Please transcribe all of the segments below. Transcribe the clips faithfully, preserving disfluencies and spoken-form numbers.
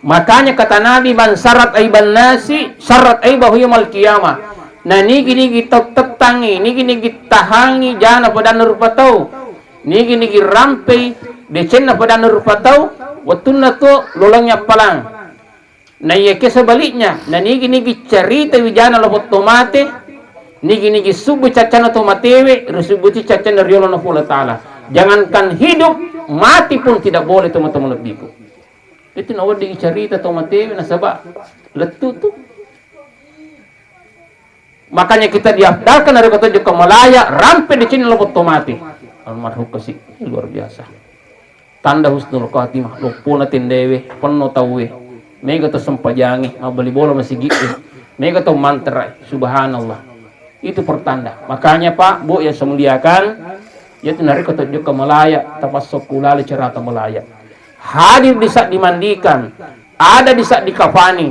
Makanya kata Nabi, "Man sarat aiban nasi, sarat aibahu yaumal qiyamah." Na nigi-nigi tau tettangi, nigi-nigi tahangi jana padanna rupa tau, nigi-nigi rampei decenna padanna rupa tau, wettunna tuo lolongi appalang. Na iyakiya sebaliknya, na nigi-nigi carita wijana lopotto mate, nigi-nigi subbu caccanna to matewe, risubbuti caccanna riolo na Puang Allah Ta'ala. Jangankan hidup, mati pun tidak boleh, teman-teman lebbiku. Itu nawedding carita to matewe nasaba lettu tu. Makanya kita diafdalkan dari kota Joko Malaya, rampe di sini lopotto mate. Almarhum kasi luar biasa. Tanda husnul khatimah, loppona tendewe, penno tauwe. Mega to sempajangi, mabbali bola masigi. Mega to mantra, subhanallah. Itu pertanda. Makanya Pak, Bu yang saya muliakan, yaitu narekko to Joko Malaya, tapassokku lali cerata Malaya. Hadir di saat dimandikan, ada di saat dikafani,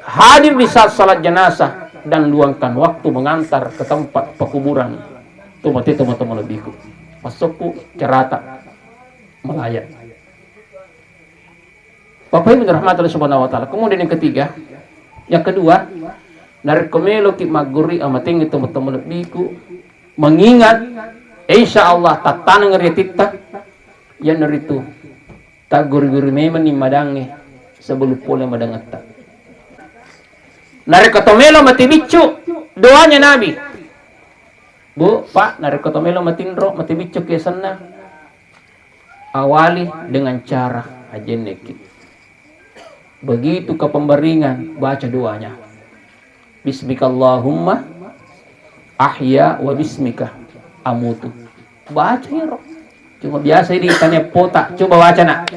hadir di saat salat jenazah, dan luangkan waktu mengantar ke tempat pekuburan. Itu mati teman-teman lebihku. Masukku cerata Malaya. Bapak Ibu dirahmati Allah Subhanahu wa Ta'ala. Kemudian yang ketiga, yang kedua, narekko meloki maggurui amatengnge teman-teman lebihku, mengingat, insya Allah tattaneng ri atitta, iyanaritu tagguri-guri memenni madangnge sebelum pole madangetta. Narekko to melo mate biccu, doanya Nabi. Bu, Pak, narekko to melo matinro, mate biccu kesenna, awali dengan cara ajenneki. Begitu ke pembaringan, baca doanya. Bismikallahumma ahya wa bismika amutu. Baca iro. Cuma biasa ini tanya pota. Coba baca nak.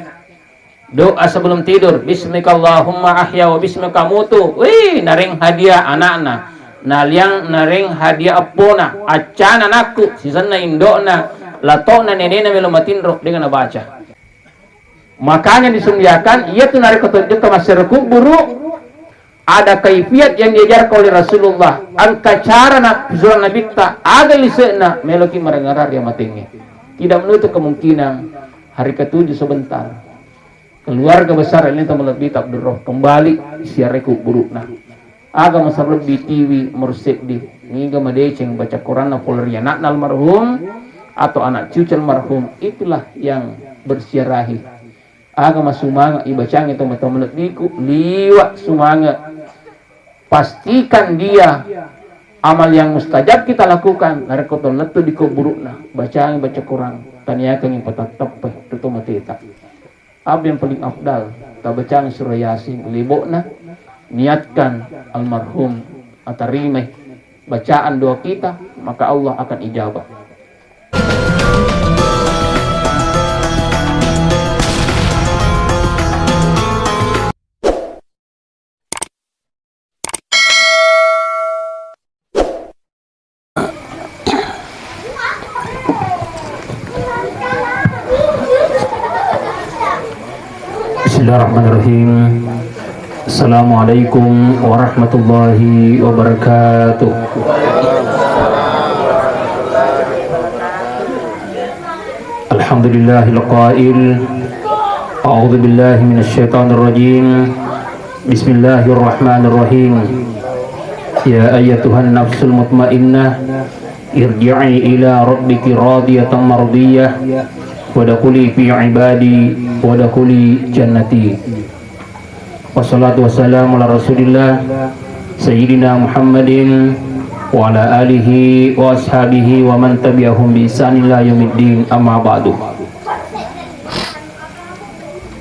Doa sebelum tidur. Bismikallahumma ahya wa bismika amutu. Wih, nareng hadiah anakna. Naliang nareng hadiah eppona. Accana anakku. Sisenna indokna. Latokna nenena melo matinro. Dengan baca. Makanya disundiakan, iya tu narekko tojokka massero kubburu, ada kaifiat yang diajarkan oleh Rasulullah. Engka cara na pizurang Nabitta, aga lise'na, meloki marengarang ri amatengnge. Tidak menutup kemungkinan hari ketujuh sebentar keluarga besar ini teman lebih tak berroh kembali siarai kubburuna. Aga masarobbi tiwi murseddi, niga madeceng baca Quranna pole ri anakna almarhum atau anak cucu almarhum, itulah yang bersiarahi. Aga masumanga ibacangi teman-teman lebbiku, liwa sumanga. Pastikan dia amal yang mustajab kita lakukan, narekko to lettu di kuburukna, bacangi baca Quran, taniakangi patattappai tutu mateta. Apa yang paling afdal, tabacang surah Yasin, libokna, niatkan almarhum, atarimai bacaan doa kita, maka Allah akan ijabah. Bismillahirrahmanirrahim. Assalamualaikum warahmatullahi wabarakatuh. Alhamdulillahil qail. A'udzu billahi minasyaitonir rajim. Bismillahirrahmanirrahim. Ya ayyatuhan nafsul mutmainnah, irji'i ila rabbiki radiyatan mardiyah, wadkhuli fi ibadi, wadkhuli jannati. Wassalatu wassalamu ala Rasulillah, Sayyidina Muhammadin, wa ala alihi wa ashabihi wa man tabi'ahum bi ihsanin ila yaumiddin, amma ba'du.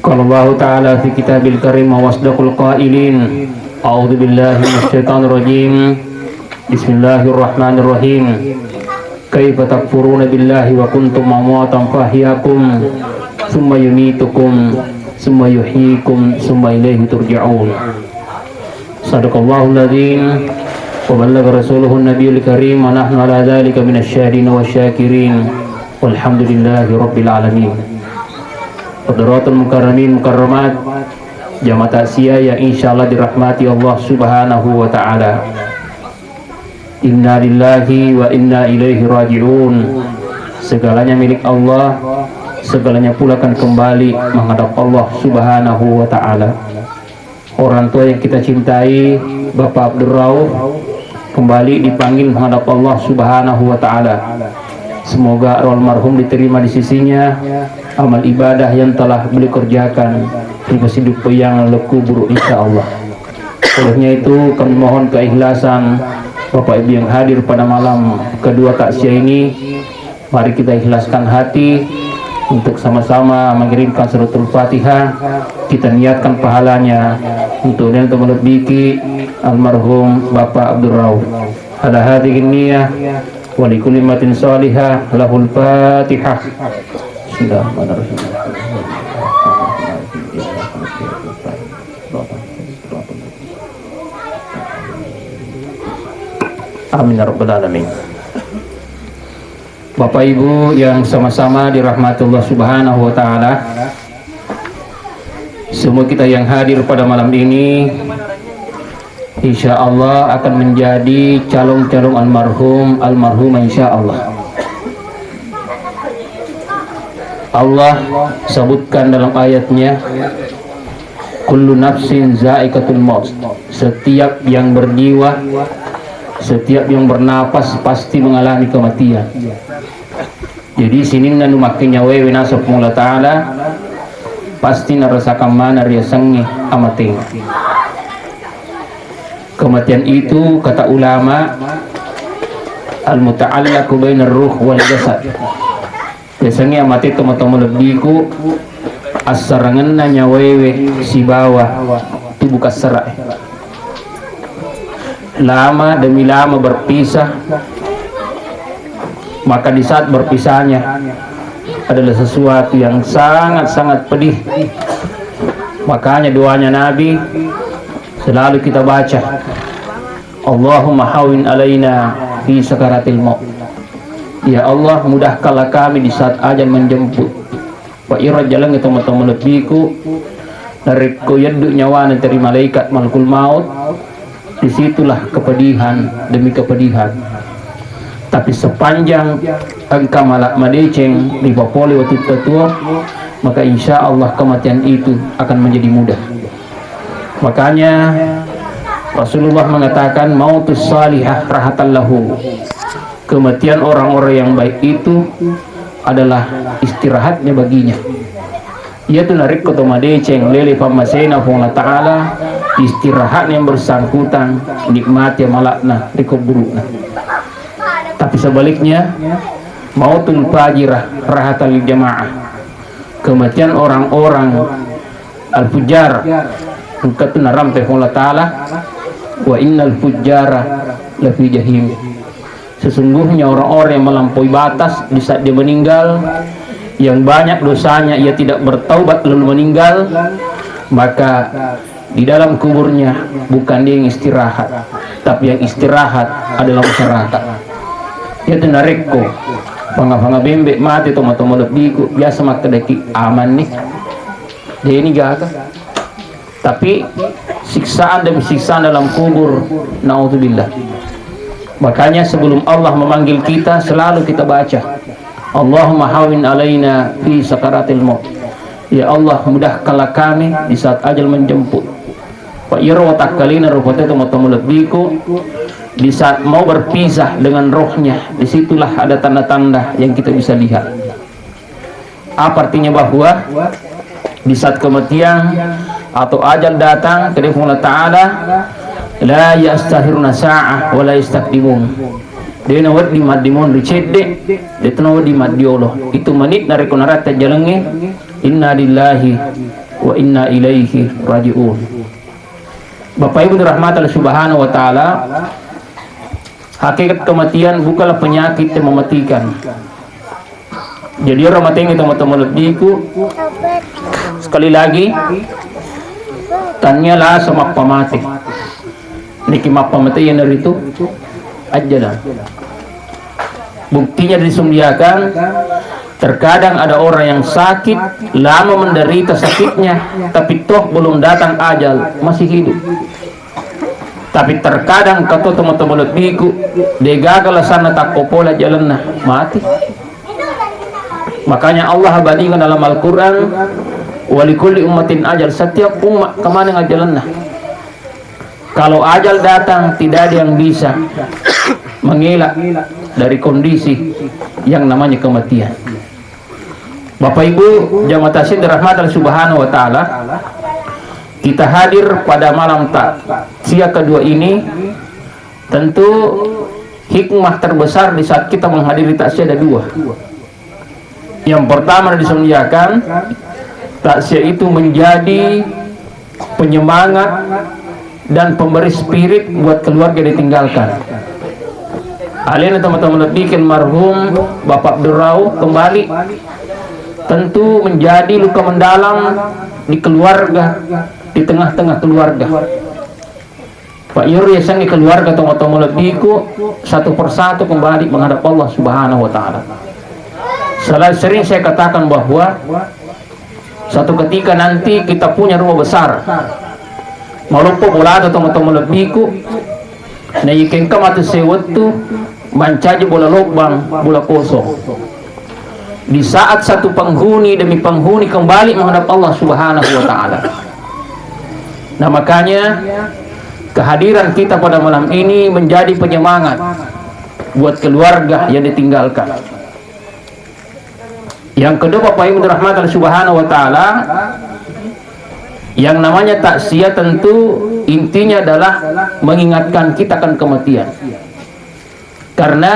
Qala Allahu ta'ala fi kitabil karim wa asdaqul qailin. A'udzu billahi minasyaitonir rajim. Bismillahirrahmanirrahim. Kaifa takfuruna billahi wa kuntum amwatan fa ahyakum, tsumma yumitukum, tsumma yuhyikum, tsumma ilaihi turja'un. Sadaqallahul azim wa ballagha rasuluhun nabiyul karim wa nahnu ala dzalika minasy syahidin wasyakirin. Walhamdulillahi rabbil alamin. Hadratul mukarramin mukarramat, jamaah takziah yang insyaallah dirahmati Allah Subhanahu wa taala. Inna lillahi wa inna ilaihi raji'un. Segalanya milik Allah, segalanya pula akan kembali menghadap Allah Subhanahu wa taala. Orang tua yang kita cintai, Bapak Abdul Rauf, kembali dipanggil menghadap Allah Subhanahu wa Ta'ala. Semoga roh almarhum diterima di sisinya, amal ibadah yang telah beliau kerjakan di Masjid Peyang Lekubur, insya Allah. Olehnya itu, kami mohon keikhlasan Bapak Ibu yang hadir pada malam kedua takziah ini. Mari kita ikhlaskan hati untuk sama-sama mengirimkan suratul Fatihah. Kita niatkan pahalanya untuk dan untuk melebihi almarhum Bapak Abdul Rauf. Ala hadhihi niyah wa likulli ummatin salihah lahul Fatihah. Bismillahirrahmanirrahim. Amin ya rabbal alamin. Bapak Ibu yang sama-sama dirahmati Allah Subhanahu wa Ta'ala, semua kita yang hadir pada malam ini, insya Allah akan menjadi calon-calon almarhum, almarhumah, insya Allah. Allah sebutkan dalam ayatnya, "Kullu nafsin za'iqatul maut." Setiap yang berjiwa, setiap yang bernapas pasti mengalami kematian. Jadi, sininna nu makkenyawaewe naseng Puang Allah Ta'ala, pasti narasakan mana riasengnge amateng. Kematian itu, kata ulama, al-muta'allaqu bainar ruh wal jasad. Biasanya mate tomatoa malebbiku, assarangenna nyawaewe sibawa tubuh kassara. Lama demi lama berpisah, maka di saat berpisahnya adalah sesuatu yang sangat-sangat pedih. Makanya doanya Nabi selalu kita baca, "Allahumma hawwin alaina fi sakaratil maut." Ya Allah, mudahkanlah kami di saat ajal menjemput. Wa ira jalangnge tomatoa malebbiku, narekko yeddu nyawana teri malaikat malakul maut, disitulah kepedihan demi kepedihan. Tapi sepanjang engka mala madeceng ripapole watutta tuo, maka insya Allah kematian itu akan menjadi mudah. Makanya Rasulullah mengatakan, "Mautus salihah rahatan lahu." Kematian orang-orang yang baik itu adalah istirahatnya baginya. Iyatu narekko to madeceng lele pammasena Puang Allah Ta'ala, istirahatnya yang bersangkutan, nikmati amalakna ri kuburu'na. Tapi sebaliknya, mautul fajirah rahatan lil jamaah. Kematian orang-orang al-fujjar, engka tu narampe Puang Allah Ta'ala, "Wa innal fujjara lafi jahim." Sesungguhnya orang-orang yang melampaui batas di saat dia meninggal, yang banyak dosanya, ia tidak bertaubat lalu meninggal, maka di dalam kuburnya bukan dia yang istirahat, tapi yang istirahat adalah masyarakat. Iyatu narekko fanga-fanga bembe mate tomatoa malebbiku, biasa makkedaki, "Amanni." Deni gaga. Tapi siksaan demi siksaan dalam kubur, naudzubillah. Makanya sebelum Allah memanggil kita, selalu kita baca, "Allahumma hawwin alaina fi sakaratil maut." Ya Allah, mudahkanlah kami di saat ajal menjemput. Pak Iro watakkalina rupa teto tomatoa malebbiku, di saat mau berpisah dengan rohnya, disitulah ada tanda-tanda yang kita bisa lihat. Apa artinya? Bahwa di saat kematian atau ajal datang, kedai Puang Allah Ta'ala, "La yastakhiruna sa'ah wa la yastaqdimun." De' nawedding maddimonri cedde', de' to nawedding maddiolo. Itu menit narekko naratta jalengnge, inna lillahi wa inna ilaihi raji'un. Bapak Ibu dirahmati Allah Subhanahu wa Ta'ala, hakikat kematian bukanlah penyakit yang mematikan. Jadi, orang mati itu, teman-teman lebbiku, sekali lagi, tania lasa mappamate. Niki mappamate iyanaritu ajjalan. Buktinya disumbiakan, terkadang ada orang yang sakit, lama menderita sakitnya, tapi toh belum datang ajal, masih hidup. Tapi terkadang kato teman-teman lebbiku, degaga lasanna takko pola jalanna, mati. Makanya Allah bandingkan dalam Al-Quran, "Walikulli ummatin ajal," setiap umat kemaneng ajalanna. Kalau ajal datang, tidak ada yang bisa mengelak dari kondisi yang namanya kematian. Bapak Ibu jamaah takziah dirahmati Allah Subhanahu wa Ta'ala, kita hadir pada malam takziah kedua ini, tentu hikmah terbesar di saat kita menghadiri takziah ada dua. Yang pertama, disengajakan takziah itu menjadi penyemangat dan pemberi spirit buat keluarga yang ditinggalkan. Alena teman-teman lebih almarhum Bapak Abdurrau kembali, tentu menjadi luka mendalam di keluarga, di tengah-tengah keluarga. Pak Yur, ya, sangi keluarga, tomo-tomo lebihku satu persatu kembali menghadap Allah Subhanahu wa Ta'ala. Selalu sering saya katakan bahwa satu ketika nanti kita punya rumah besar. Maloppo bola atau tomo-tomo lebihku, na ikengka matu sewettu mancaji bola lobang, bola kosong. Di saat satu penghuni demi penghuni kembali menghadap Allah Subhanahu wa Ta'ala. Nah, makanya kehadiran kita pada malam ini menjadi penyemangat buat keluarga yang ditinggalkan. Yang kedua, Bapak Ibu dirahmati Allah Subhanahu wa Ta'ala, yang namanya takziah tentu intinya adalah mengingatkan kita akan kematian. Karena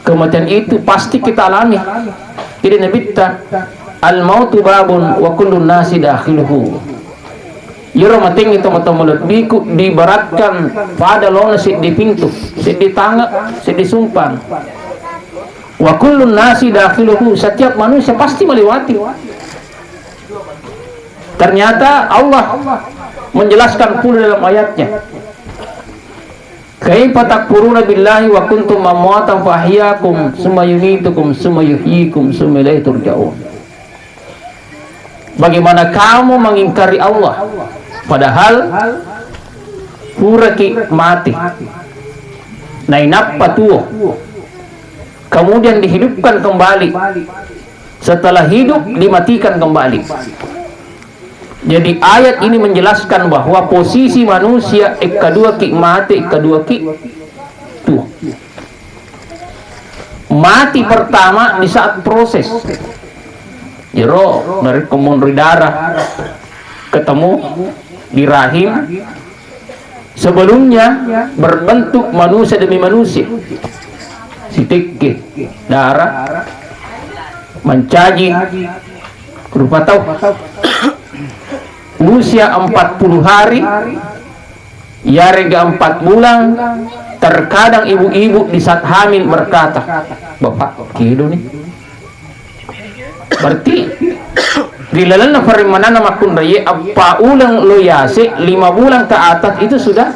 kematian itu pasti kita alami. Jadi Nabitta, "Al mautu babun wa kullun nasi dakhiluhu." Iyaro matengngi tomo-tomo lebbiku diibaratkan pada laona seddi pintu, seddi tange, seddi sumpang. "Wa kullun nasi dakhiluhu," setiap manusia pasti melewati. Ternyata Allah menjelaskan pula dalam ayatnya, "Kaifa takfuruna billahi wa kuntum amwatan fa ahyakum, summa yumitukum, summa yuhyikum, summa ilaihi turja'un." Bagaimana kamu mengingkari Allah, padahal puraki mati, nainappa tuo, kemudian dihidupkan kembali, setelah hidup dimatikan kembali. Jadi, ayat ini menjelaskan bahwa posisi manusia, ekkaduaki mate, ekkaduaki tuo. Mati pertama di saat proses. Jero, narekko monri darah ketemu di rahim, sebelumnya berbentuk manusia demi manusia. Sitekke darah, mancaji rupa tau. Usia empat puluh hari, yarega empat bulan, terkadang ibu-ibu di saat hamil berkata, "Bapak, kedo nih." Berarti ri lalenna parimmananna makkunraie, eppa uleng lo yase, lima bulan ke atas itu sudah,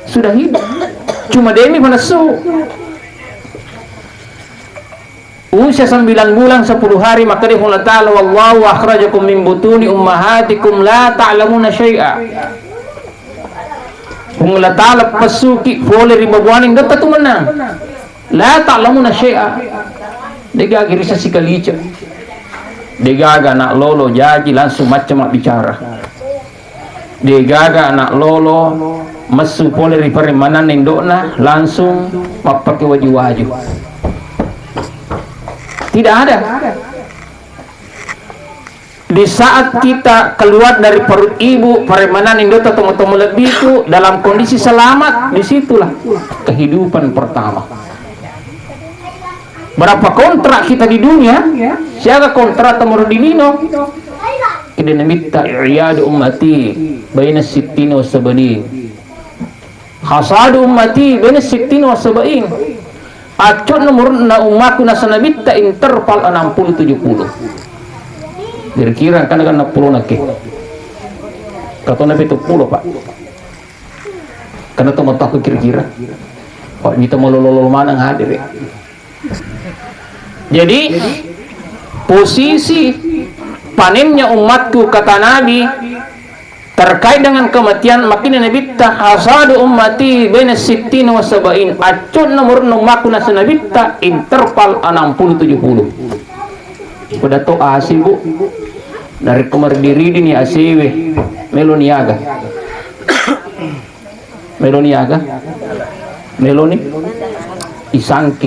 sudah hidup. Cuma demi panessu. Usia sembilan bulan sepuluh hari, makkeda Puang Allah Ta'ala, "Wallahu akhrajakum min butuni ummahatikum la ta'lamuna syai'a." Puang Allah Ta'ala pessuki pole ri babuane indotta tu mennang. La ta'lamuna syai'a. Degaga risa sikalice. Degaga anak lolo jaji langsung macca mabbicara. Degaga anak lolo messu pole ri parimmananna indo'na langsung mappake waju-waju. Tidak ada. Di saat kita keluar dari perut ibu, parimmananna indo'ta, tomo-tomo lebbiku dalam kondisi selamat, disitulah kehidupan pertama. Berapa kontrak kita di dunia? Siaga kontrak temoro di lino? Kede namitta, "I'yadu ummati baina sittina wa sab'in." Hasadu ummati baina sittina wa sab'in. Acco'na murunna ummaku nasaba nabitta interval enam puluh tujuh puluh. Kira-kira kan enam puluh nake. Katona pitu puluh, Pak. Karena teman takut kira-kira. Pak, kita mau lolo maneng hadir ya. Jadi, posisi panennya umatku, kata Nabi, terkait dengan kematian, makanya Nabi ta, "Hasadu ummati baina sittina wa sab'in." Acco'na murunna ummaku nasaba nabitta interval enam puluh tujuh puluh. Pada to asi, Bu. Dari kemarin diri ni asewe, melo niaga. Meloni aga? Meloni isangke.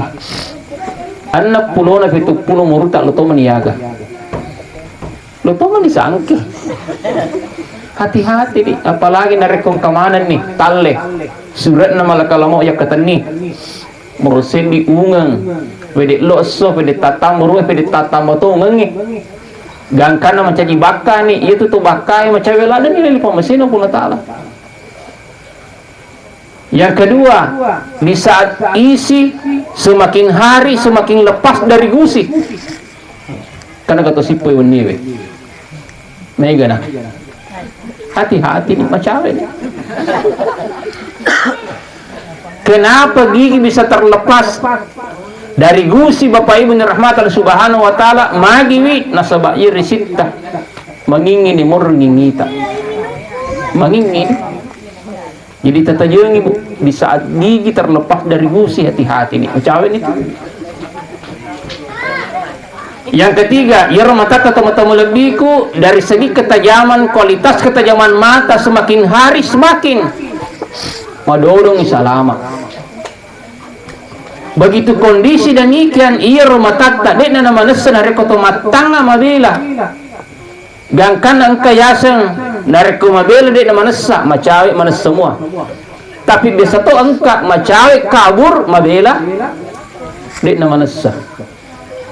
Enneng pulona pitu pulo umurutta lo tomani aga? Lo tomani sangke. Hati-hati di, apalagi narekko engka manenni talle. Sure'na malakal maut yakkatenni. Moro seddi ungeng, pede lo esso, pede tatammu ruwe, pede tatammu to ungengnge. Gangkanna mancaji bakkani, iya tu to bakkae macawe ladeni leli pammasena Puang Allah Ta'ala. Yang kedua, di saat isi semakin hari semakin lepas dari gusi. Karena kata sippoi wenniwe. Mega nah. Hati-hati nih, macawe nih. Kenapa gigi bisa terlepas dari gusi, Bapak Ibu yang dirahmati Allah Subhanahu wa Ta'ala? Magiwi nasaba iya risitta. Mangingini murni ngita. Mangingini. Jadi tatajengi, Bu, di saat gigi terlepas dari gusi, hati-hati nih. Macawe nih. Yang ketiga, iyaro matatta tomatoa malebbiku, dari segi ketajaman, kualitas ketajaman mata semakin hari semakin madodong salama. Begitu kondisi demikian, iyaro matatta de'na namanessa narekko to mattangnga mabela. Gangkanna engka yaseng narekko mabela de'na manessa, macawe manessa mua. Tapi biasa to engka macawe kabur mabela de'na manessa.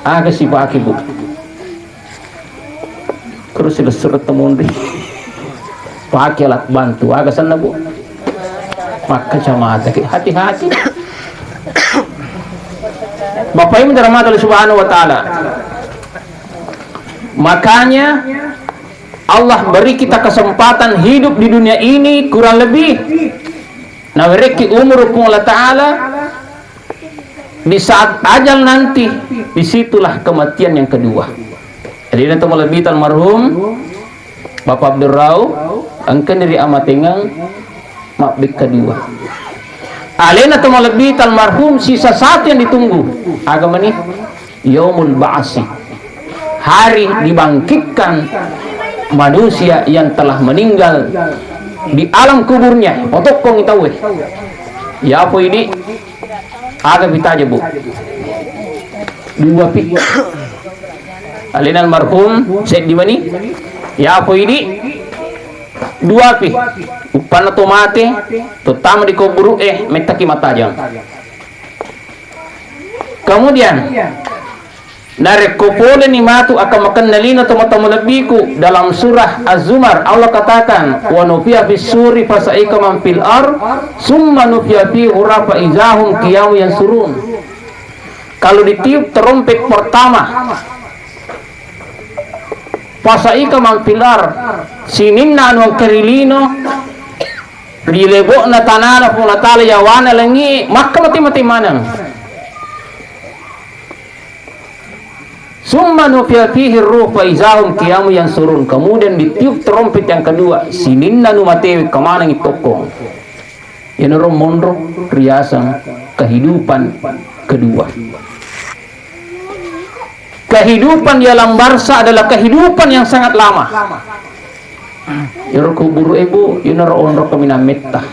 Aga sipake, Bu? Terus silessureng temunri. Pake alat bantu. Aga senna, Bu? Makkacamata ki. Hati-hati. Bapak Ibu dirahmati Allah Subhanahu wa Ta'ala. Makanya Allah beri kita kesempatan hidup di dunia ini kurang lebih nawerekki umur Puang Allah Ta'ala. Di saat ajal nanti, disitulah kematian yang kedua. Jadi, ini teman lebih almarhum Bapak Abdul Rau, engkani ri amatengeng mabbekka dua. Alena teman lebih almarhum sisa satu yang ditunggu. Agama nih, Yaumul Ba'si. Hari dibangkitkan manusia yang telah meninggal di alam kuburnya. Potokong itawe. Ya apa ini? Aga pitaja, Bu? Dua pi. Alena almarhum seddi mani. Ya apa ini? Dua pi. Uppanna to mate, to tama di kuburu, eh, mettaki matajang. Kemudian, narekko poleni matu akan makenna lino tomatoa malebbiku, dalam surah Az-Zumar, Allah katakan, "Wa nufiya fis suri fasa'ika man fil ar, summa nufiya fi ura fa izahum qiyamu yansurun." Kalau ditiup terompet pertama, fasa'ika man fil ar, sininna anu engka ri lino, ri lebo'na tanana Puang Allah Ta'ala, yawana langi, makka mate-mate maneng. Summa nufiya fihi ruh fa izahum qiyamu yansurun. Kemudian ditiup terompet yang kedua, sininna nu matewe kamanengi tokkong. Iyanaro monro riaseng kehidupan kedua. Kehidupan di alam barzah adalah kehidupan yang sangat lama. Iyaro kuburu e, Bu, iyanaro onro kaminang metta.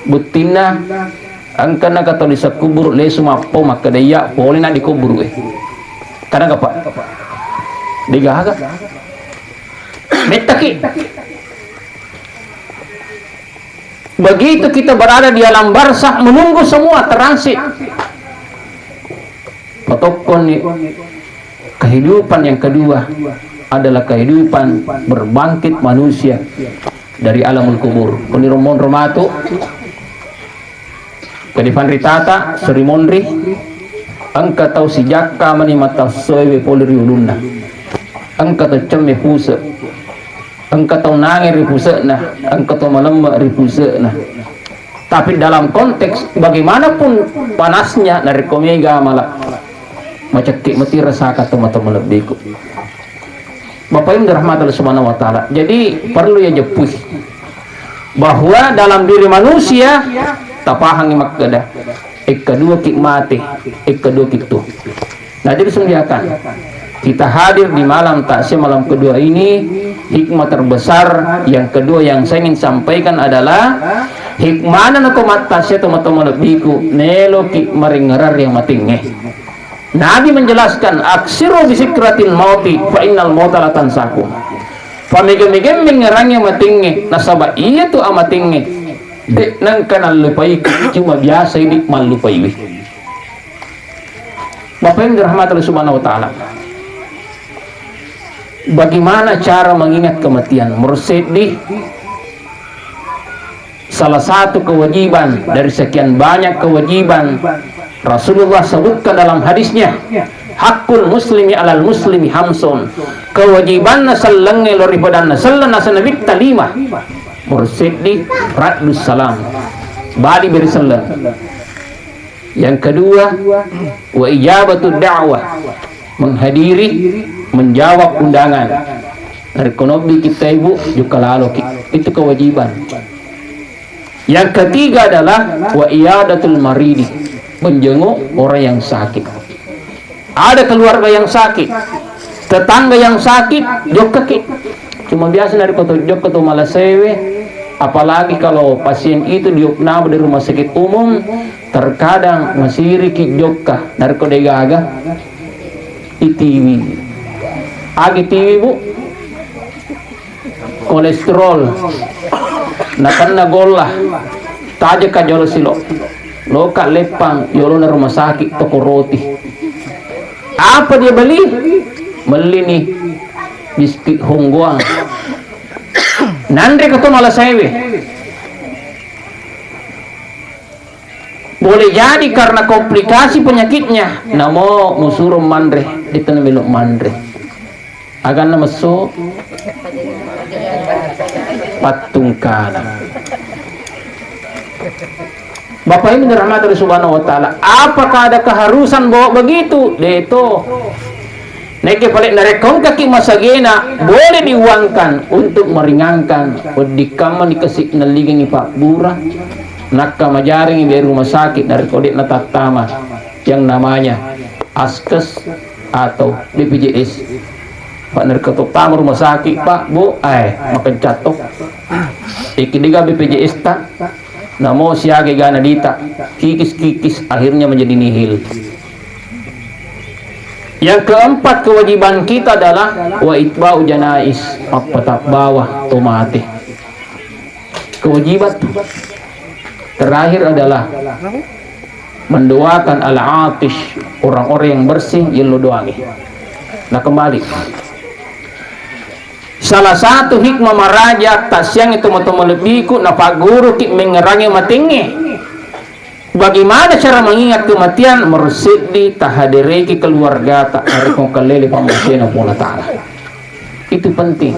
Buttinna, engkana kata di kuburu, lesu mappo, makkeda iya, pole na di kuburu e. Kadang apa? Degaga. Mettaki. Begitu kita berada di alam barzah, menunggu semua transit. Patokkonni kehidupan yang kedua adalah kehidupan berbangkit manusia dari alamul kubur. Koniro monro matu, kadifanritata, sori monri, engka tau sijakka mani mata soewe pole ri ulunna. Engka tau cemme puse. Engka tau nange ri puse'na, engka tau malemme ri puse'na. Tapi dalam konteks bagaimanapun panasnya, narekko mega mala, macekke mati rasaka tomatoa malebbiku. Bapak Ibu dirahmati Allah Subhanahu wa Ta'ala. Jadi, perlu ya jeppui bahwa dalam diri manusia tapahangi makkeda, ekka dua ki mate, ekka dua ki tu. Nah, jadi sunggiakan kita hadir di malam takziah malam kedua ini, Hikmah terbesar yang kedua yang saya ingin sampaikan adalah hikmahna nako mattasia tomatoa malebbiku, neloki marengngerang ri amatengnge. Nabi menjelaskan, "Aksiru bisikratil mauti fa innal mauta la tansaku." Pamega-mega mengngerangi amatengnge, nasaba iya tu amatengnge de' nengka nallupaiku, cuma biasa idi mallupaiwi. Bapak Ibu dirahmati Allah Subhanahu wa Ta'ala. Bagaimana cara mengingat kematian? Menurut Sayyidi, salah satu kewajiban dari sekian banyak kewajiban Rasulullah sebutkan dalam hadisnya, "Hakul muslimi alal muslimi hamsun." Kewajibanna sellengnge lao ri padanna selleng, naseng Nabitta, lima. Menurut Sayyidi, raddus salam. Bali beri selleng. Yang kedua, wa ijabatu da'wah, menghadiri, menjawab undangan. Narekko nobbi kita ibu, jokka laloki. Itu kewajiban. Yang ketiga adalah wa iyadatul maridi, menjenguk orang yang sakit. Ada keluarga yang sakit, tetangga yang sakit, jokkaki. Cuma biasa narekko to jokka to malasewe, apalagi kalau pasien itu diopname di rumah sakit umum, terkadang masiriki jokka narekko degaga itiwi. Agi tiwi, Bu? Kolesterol, nakenna golla, tajeka jolo silo, loka leppang yolona rumah sakit toko roti. Apa dia beli? Melli ni biskuit honggoang. Nanre keto malasewe. Boleh jadi karena komplikasi penyakitnya, namo musuro manre, ditena melo manre. Aganna messo pattungkana. Bapak Ibu dirahmati Allah Subhanahu wa Ta'ala, apakah ada keharusan bawa begitu? Deto. Nekke pale narekko engkaki masagena, boleh diuangkan untuk meringankan. Weddikkamma dikasi nalligengi pabbura. Nakka majaringi dari rumah sakit narekko de' natattama yang namanya askes atau B P J S. Pak, narekko to tama rumah sakit, Pak, Bu, eh, makencatto. Iki diga B P J S ta, namo siaga gana dita, kikis-kikis, akhirnya menjadi nihil. Yang keempat kewajiban kita adalah wa itba'u janais, mappatabbawa to mate. Kewajiban terakhir adalah mendoakan al-atish, orang-orang yang bersih, yello doangi. Nah, kembali. Salah satu hikmah maraja tassiang itu matoa malebbiku, napagguruki mengngerangi matengnge. Bagaimana cara mengingat kematian? Merseddi tahadereki keluargata, narekko kallele pammasena Puang Allah Ta'ala. Itu penting.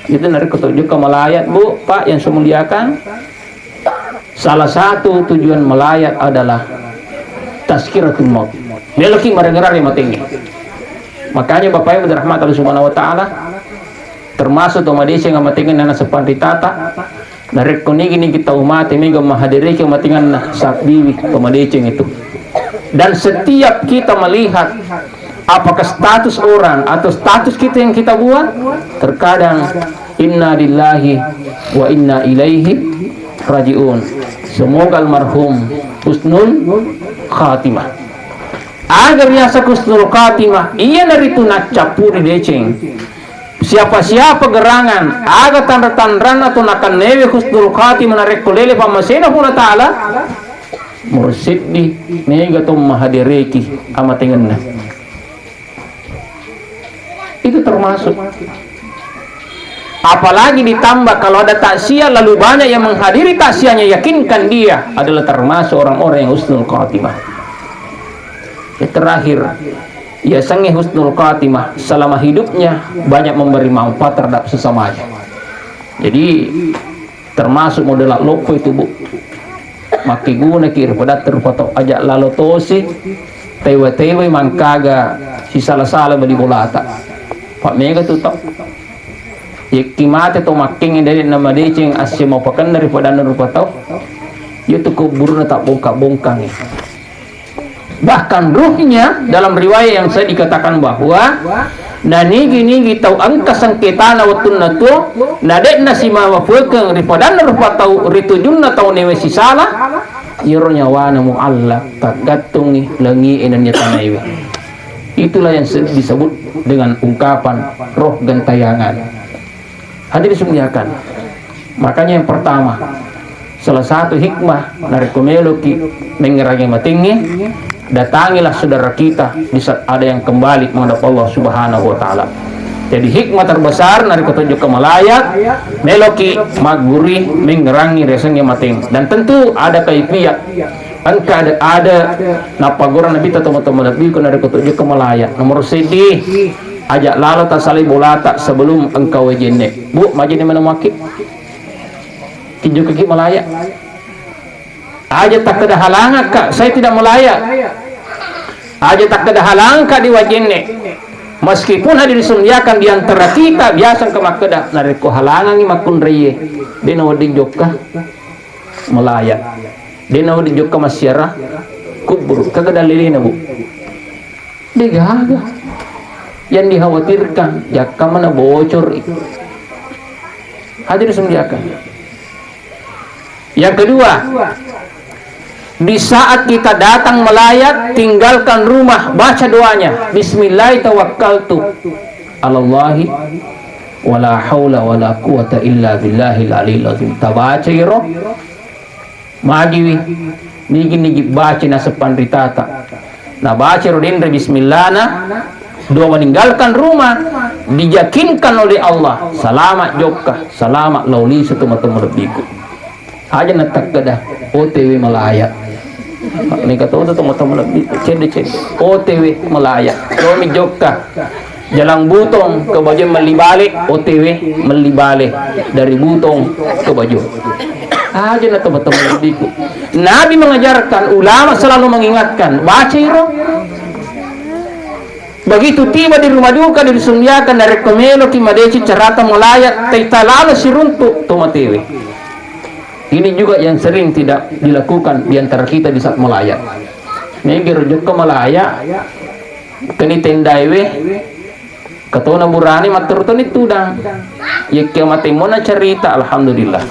Itu narekko to jokka malayat, Bu, Pak, yang saya muliakan, salah satu tujuan malayat adalah tazkiratul maut. Meloki marengngerang matengnge. Makanya Bapak Ibu dirahmati Allah Subhanahu wa Ta'ala, termasuk to madeceng amatengnge nana sepanritata, narekko nigi-nigi tau mate mega mahadereki amatengnganna, sabbiwi to madeceng itu. Dan setiap kita melihat apakah status orang atau status kita yang kita buat, terkadang inna lillahi wa inna ilaihi rajiun. Semoga almarhum husnul khatimah. Aga riaseng husnul khatimah, iyanaritu naccappuri deceng. Siapa-siapa gerangan, aga tanra-tanranna to nakennewe husnul khatimah narekko lele pammasena Puang Allah Ta'ala, mursiddi mega to mahadereki amatengenna. Itu termasuk. Apalagi ditambah kalau ada takziah, lalu banyak yang menghadiri takziahnya, yakinkan dia adalah termasuk orang-orang yang husnul khatimah. Yang terakhir, yasengnge husnul khatimah selama hidupnya banyak memberi manfaat terhadap sesamanya. Jadi, termasuk model loppo itu, Bu. Makkegunaki ri padatta rupa tau, aja lalo tosi tewa-tewai mangkaga sisala-sala bali bolata. Pak, mega tu tau. Yekki mate to makkengnge, dede namadeceng asse maupakenna ri padanna rupa tau. Iya tu kuburna tabbongkang-bongkangi. Bahkan ruhnya, dalam riwayat yang saya dikatakan bahwa Na nigi-nigi tau engka sengketana wettunna tuo, na de'na simamafekeng ri padanna rupa tau ri tujunna tau newe sisala, iyaro nyawana mualla taggattungi langi'e nennia tanaiwe. Itulah yang se-, disebut dengan ungkapan roh gentayangan. Hadirin sumuliakan. Makanya yang pertama, salah satu hikmah narekko meloki mengngerangi matengnge, datangilah saudara kita di saat ada yang kembali menghadap Allah Subhanahu wa Ta'ala. Jadi, hikmah terbesar narekko tojokka malayat, meloki maggurui mengngerangi riasengnge mateng. Dan tentu ada kaifiat. Engka ada, ada nappagurang Nabitta, tomatoa malebbiku, narekko tojokka malayat. Nomor seddi, aja lalo tasalai bolata sebelum engka wae jenne. Bu, majenne manu maki? Tijokkaki malayat. Aja takkeda halangakka, saya tidak melayat. Aja takkeda halangka di wajenne. Meskipun hadirin sumuliakan di antara kita biasa engka makkeda, narekko halangangi makkunraie, de nawedding jokka malayat. De nawedding jokka massiara kubur. Kaga dalilena, Bu? Degaga. Yang dikhawatirkan, jakka mana bocor. Hadirin sumuliakan. Yang kedua, di saat kita datang melayat, tinggalkan rumah, baca doanya. Bismillah tawakkaltu alallahi wala haula wala quwata illa billahil aliyil azim. Tabaca iro, magiwi, nigi-nigi baca naseng panritata. Nabaca ro denre bismillahna, dua meninggalkan rumah, diyakinkan oleh Allah, selamat jokka, selamat lao lisu tu matu malebbiku. Aja natakkeda, O T W melayat. Mega to tu matu malebbiku, cedde-cedde. O T W melayat. Domi jokka. Jalan Butong ke Bajo melli bale, O T W melli bale dari Butong ke Bajo. Aja na teman-teman biku. Nabi mengajarkan, ulama selalu mengingatkan, baca iro. Begitu tiba di rumah duka, disundiakan, narekko meloki madeceng carata melayat, taita lalo siruntuk to matewe. Ini juga yang sering tidak dilakukan di antara kita di saat melayat. Nengger jokka melayat, keni tendai we, katona burane matteru toni tudang. Yekke matemmona cerita, alhamdulillah.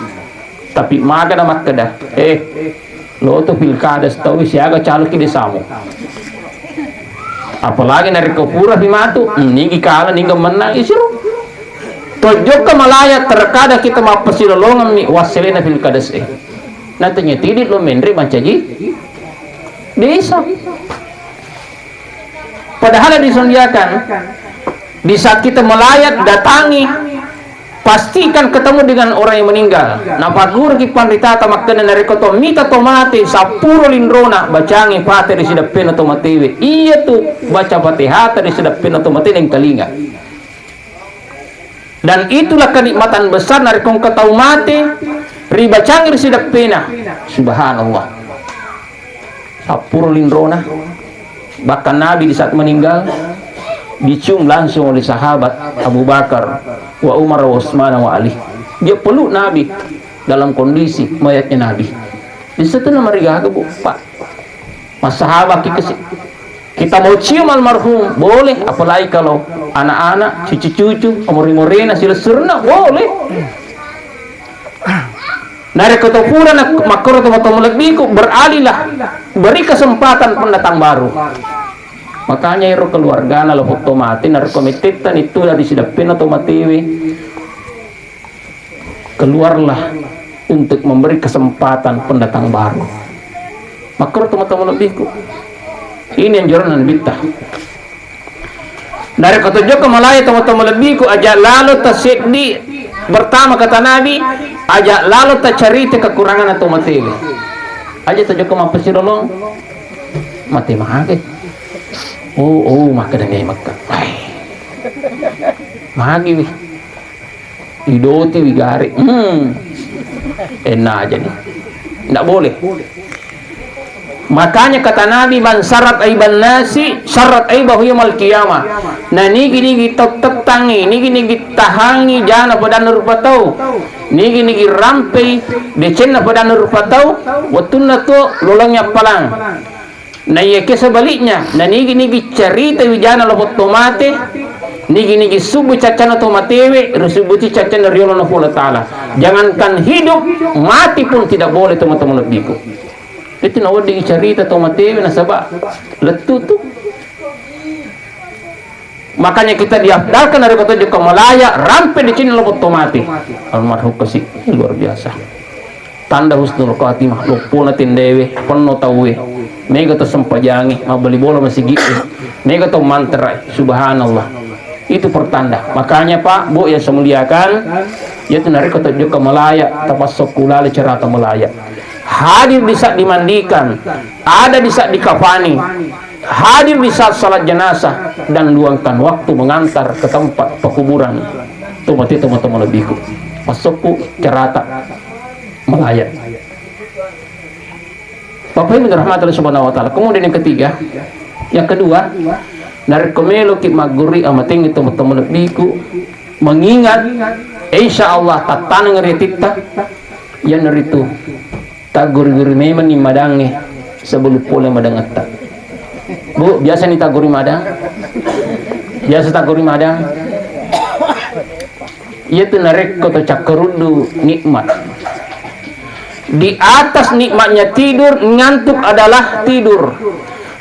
Tapi maga na makkeda, eh, lo tu pilkada setawi siaga caloki desamu. Apalagi narekko pura pi matu, hmm, nigi kala, nigi menang, isiro. Tojokka malaya, terkadang kita mappasilolongemmi wasselena pilkada se. Natanya tidit lo menre mancaji desa. Padahal disondiakan, di saat kita melayat, datangi, pastikan ketemu dengan orang yang meninggal. Napagguraki panritata makkeda, narekko to mita to mate, sappuro linrona, bacangi Fatihah ri sideppena to matewe. Iya tu baca Fatihata ri sideppena to mate nengkalinga. Dan itulah kenikmatan besar narekko engka tau mate, ribacangi ri sideppena. Subhanallah. Sappuro linrona. Bahkan Nabi di saat meninggal, dicium langsung oleh sahabat Abu Bakar, wa Umar, wa Utsman, wa Ali. Dia peluk Nabi dalam kondisi mayatnya Nabi. Di situ namarigaga, Bu, Pak. Massahabat ki-, kita mau cium almarhum, boleh, apalagi kalau anak-anak, cucu-cucu, amore-morena, silessurna, boleh. Narekko to pura na makkoro to matoa malebbiku, beralihlah, beri kesempatan pendatang baru. Makanya ero keluargana lo foto mati, narekko mettetta ni tu dari sideppena to matewe, keluarlah untuk memberi kesempatan pendatang baru. Makkoro to matoa malebbiku. Ini anjuran Nabitta. Narekko to jokka malaya to matoa malebbiku, aja lalo taseddi. Pertama kata Nabi, aja lalo tacarita kekurangan atau matewe. Aja to jokka mappasirolong, mate mage. Oh, oh, makkeda memekka. Ai. Magi wi. Idoti wigare. Hmm. Enna aja nih. Ndak boleh. Makanya kata Nabi, "Man sarat aiban nasi, sarat aibahu yaumal qiyamah." Nah, nigi-nigi tau tettangi, nigi-nigi tahangi jana padanna rupa tau. Nigi-nigi rampei decenna padanna rupa tau, wettunna tuo lolongi appalang. Na iyakiya sebaliknya, na nigi-nigi carita wijana lo foto mate, Nigi-nigi subu caccanna to matewe, risubbuti caccanna riolona Puang Allah Ta'ala. Jangankan hidup, mati pun tidak boleh, teman-teman lebihku. Itu nawedding cerita to matewe nasaba lettu tu. Makanya kita diafdalkan dari kota Joko Malaya, rampe di sini lo to mati. Almarhum kasi luar biasa. Tanda husnul khatimah, loppona tendewe, penno tauwe. Mega to sempajangi, mabbali bola masigi'e. Mega to manterai, subhanallah. Itu pertanda. Makanya, Pak, Bu, yang saya muliakan, yaitu narekko to Joko Malaya, tapassokku lale cerata Malaya. Hadir di saat dimandikan, ada di saat dikafani, hadir di saat salat jenazah, dan luangkan waktu mengantar ke tempat pekuburan. Itu berarti teman-teman lebihku. Passokku cerata Malaya. Bapak Ibu dirahmati Allah Subhanahu wa Ta'ala. Kemudian yang ketiga, yang kedua, narekko meloki maggurui amatengngi teman-teman lebihku, mengingat, insya Allah tattaneng ri atitta, iyanaritu tagguri-guri memang ni madangnge sebelum pole madangetta. Bu, biasa ni tagguri madang? Biasa tagguri madang? Iyatu narekko to cakkaruddu nikmat. Di atas nikmatnya tidur, ngantuk adalah tidur.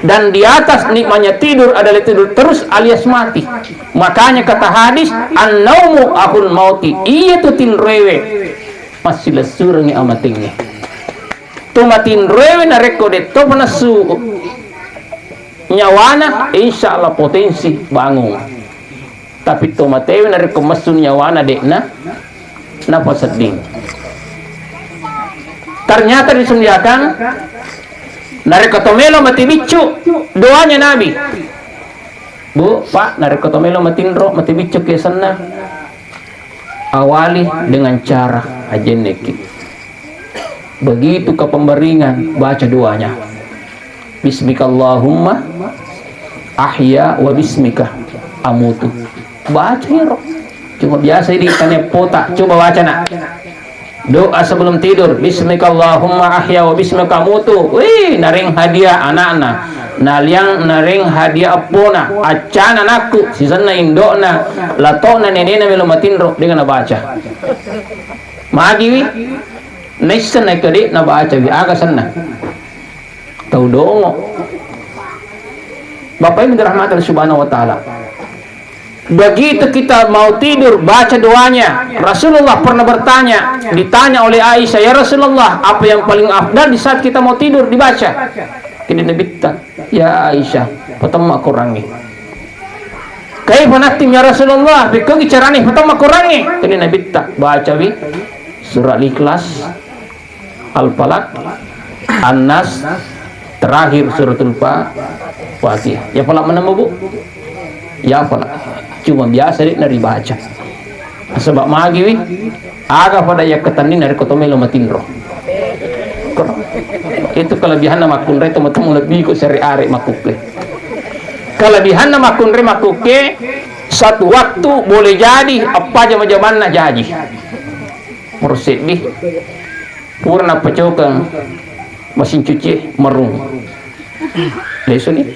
Dan di atas nikmatnya tidur adalah tidur terus alias mati. Makanya kata hadis, "An-naumu akhul mauti." Iyatu tinroewe massilessurengngi amatengnge. To matinroewe narekko de to panessu nyawana, insya Allah potensi bangung. Tapi to matewe narekko messu nyawana, de'na napasedding. Ternyata disendiakan, narekko to melo mati biccu, doanya Nabi. Bu, Pak, narekko to melo matinro, mati biccu ke senna, awali dengan cara ajenneki. Begitu ke pembaringan, baca doanya. "Bismikallahumma ahya wa bismika amutu." Baca ero. Cuma biasa ini tanya pota. Coba baca, nak. Doa sebelum tidur. "Bismikallahumma ahya wa bismika amutu." Wih, nareng hadiah anakna. Naliang nareng hadiah eppona. Accana anakku, sisenna indokna, latokna nenena melo matinro, dengan nabaca. Magiwi, naisseng naikka de' nabacawi, aga senna? Tau dongo. Bapak Ibu dirahmati Allah Subhanahu wa Ta'ala. Begitu kita mau tidur, baca doanya. Rasulullah pernah bertanya, ditanya oleh Aisyah, "Ya Rasulullah, apa yang paling afdal di saat kita mau tidur dibaca?" Kini Nabitta, "Ya Aisyah, patemma Qurangnge." "Kaifa nakhtim ya Rasulullah?" Pekkogi carane patemma Qurangnge? Kini Nabitta, bacawi surah Al-Ikhlas, Al-Falaq, An-Nas, terakhir suratul Fa-, Fatihah. Ya pala menemu, Bu? Ya pala. Cuma biasa de' naribaca. Sebab magiwi, aga pada yakkatenni narekko to melo matinro. Itu kelebihanna makkunrai teman-teman lebih ku seri are makukke. Kelebihanna makkunrai makukke, satu waktu boleh jadi apa jama-jamanna jaji. Mursiddi. Pura nappacokeng mesin cuci merung. Lesuni.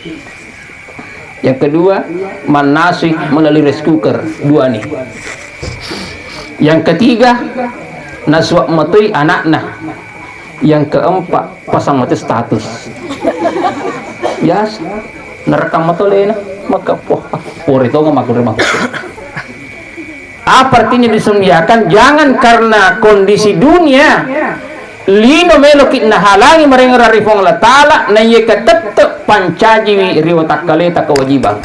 Yang kedua, mannasui melalui rice cooker. Dua nih. Yang ketiga, nasuap matoi anakna. Yang keempat, pasang mati status. Biasa. Nerekam mato lena. Maka, wah, pore tonga makkunrai makkunrai. Apa artinya disendiakan? Jangan karena kondisi dunia, lino meloki nahalangi marengerang ri Puang Allah Ta'ala, naiyakia tette' pancajiwi ri watakkaleta kewajiban.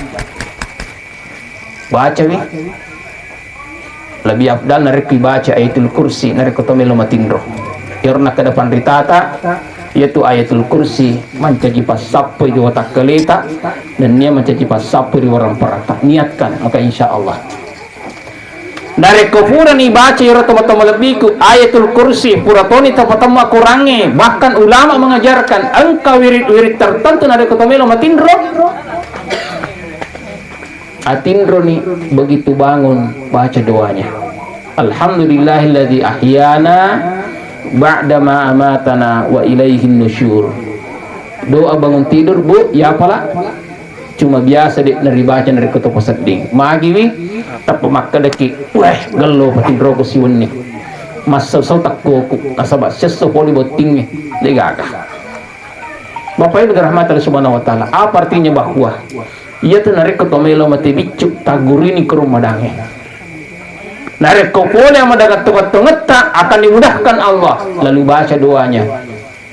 Bacawi. Lebih afdal narekko baca Ayatul Kursi, narekko to melo matinro. Iyaro nakkeda panritata, iyatu Ayatul Kursi mancaji passappoi ri watakkaleta, nennia mancaji passappoi ri warang parata. Niatkan, maka insya Allah. Narekko purani baca iyaro tomatoa malebbiku, Ayatul Kursi, pura toni tapatemma Korangnge, bahkan ulama mengajarkan engka wirid-wirid tertentu narekko to melo matinro, atinroni begitu bangun baca doanya. Alhamdulillahilladzi ahyana ba'dama amatana wa ilaihin nusyur. Doa bangun tidur, Bu, ya pala? Cuma biasa de' naribaca narekko to pasedding. Magiwi, tappa makkedaki, "Weh, gello patinroku siwenni. Massau-sau takkoku, nasaba siesso pole bottingnge." De' gaga. Bapak Ibu dirahmati Allah Subhanahu wa Ta'ala, apa artinya bahwa iyatu narekko to melo mate biccu, taggurini ko rumah dange. Narekko pole ama dagang tongeng-tongetta, akan dimudahkan Allah. Lalu baca doanya,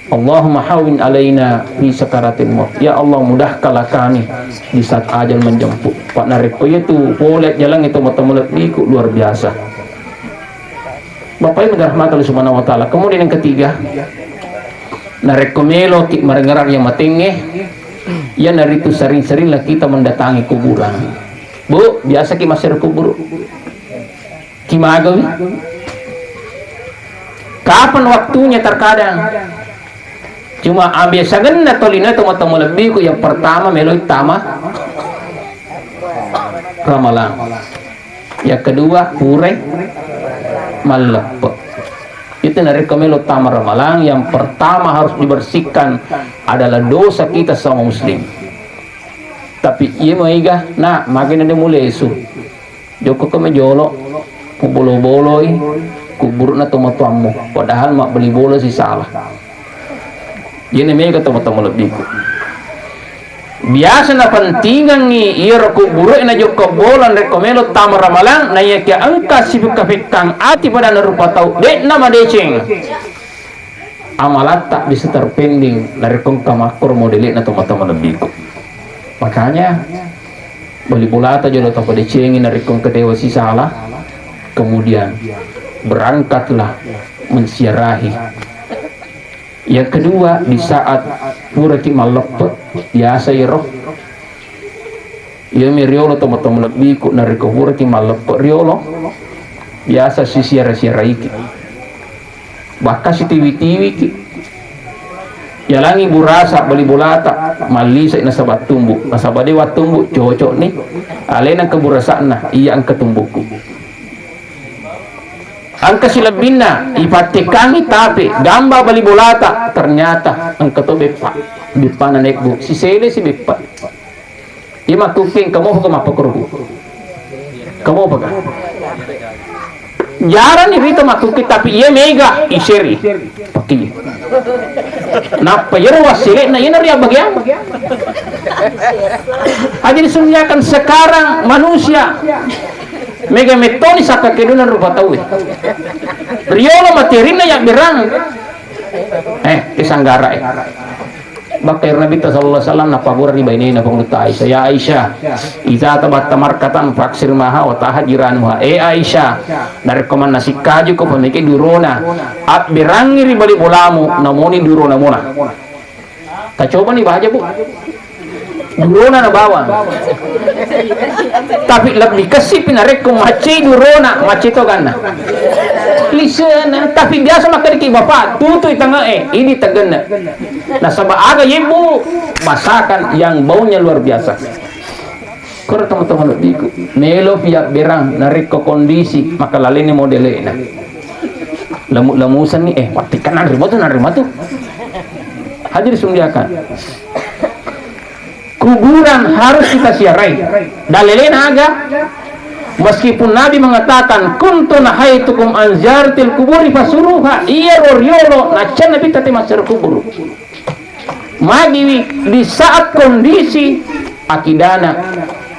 "Allahumma hawwin alaina fi sakaratil maut." Ya Allah, mudahkanlah kami di saat ajal menjemput. Pak, narekko iyatu pole jalangnge to matoa malebbiku, luar biasa. Bapak Ibu dirahmati Allah Subhanahu wa Ta'ala. Kemudian yang ketiga, narekko meloki marengngerang iya matengnge, iyanaritu sering-seringlah kita mendatangi kuburan. Bu, biasaki massero kuburu? Kimagawi? Kapan waktunya terkadang? Cuma ambil sagenna tolino to matoa malebbiku, yang pertama meloi tama Ramalang. Yang kedua, purai malleppe. Itu narekko melo tama Ramalang, yang pertama harus dibersihkan adalah dosa kita sama muslim. Tapi iya maega, nah, magena de mulesu. Jokko ko majolo, mubolo-boloi kuburu'na tomatoammu, padahal mabbali bola sisala. Iyana mega tomatoa malebbiku. Biasa napentingangngi iyaro kuburu'e najokka bola narekko melo tama Ramalang, naiyakia engka sipekka-pekkang ati padanna rupa tau, de'na madeceng amalatta bisa terpending narekko engka makkoro modele'na tomatoa malebbiku. Makanya, bali bolata jolo tapadecengi narekko engka dewa sisala, kemudian berangkatlah menziarahi. Yang kedua, di saat puraki malleppe, biasa iyaro Iyomi riolo tomatoa malebbiku, narekko puraki malleppe riolo, biasa sisiara-siaraiki. Bahkan sitiwi-tiwiki. Yalangi burasa bali bolata, mallisai nasaba tumbu. Nasaba dewa tumbu, cocokni. Alena engka burasa'na, iya engka tumbuku. Engka silebbinna, ipattekangi tape, gamba bali bolata, ternyata engka to beppa. Beppana nebbu, sisele si beppa. Iya makkukkeng, kamu apa mappakoroku? Kamu apa kah? Jarang nih rita makkukkeng, tapi iya mega iseri. Pakai. Nappa iyaro wassele'na iyana ria bagian. Aja disunyiakan sekarang manusia. Mega mettoni sakka keduna rupa tau. Riolo materinna ya berang. Eh, kesanggara eh. Bakka ero Nabitta sallallahu alaihi wasallam napagura ri bainena Pangulutta Aisyah, "Ya Aisyah, idza tabatta markatan faksir maha wa taha jiranuha." Eh Aisyah, narekko mannasi kaju ko pameke durona, abberangi ri bali bolamu, namoni durona mona. Tacobani baja, Bu. Durona na bawang. Tapi lebbi kessipi narekko macce durona, macce to ganna. Lisena, tapi biasa makkedaki bapak, tutui tange'e, ini tegenne. Nasaba aga yebbu masakan yang baunya luar biasa. Koro teman-teman lebbiku, melo pia berang narekko kondisi maka laleni modele'na. Lemu-lemusenni, eh, wattikka nanrima tu, nanrima tu. Hadir sundiakan. Kuburan harus kita siarai. Dalilena aga? Meskipun Nabi mengatakan, "Kuntu nahaitukum an ziyaratil kuburi fasuruha," iya ro riolo, nacca Nabi tati massero kuburu. Magiwi di saat kondisi akidana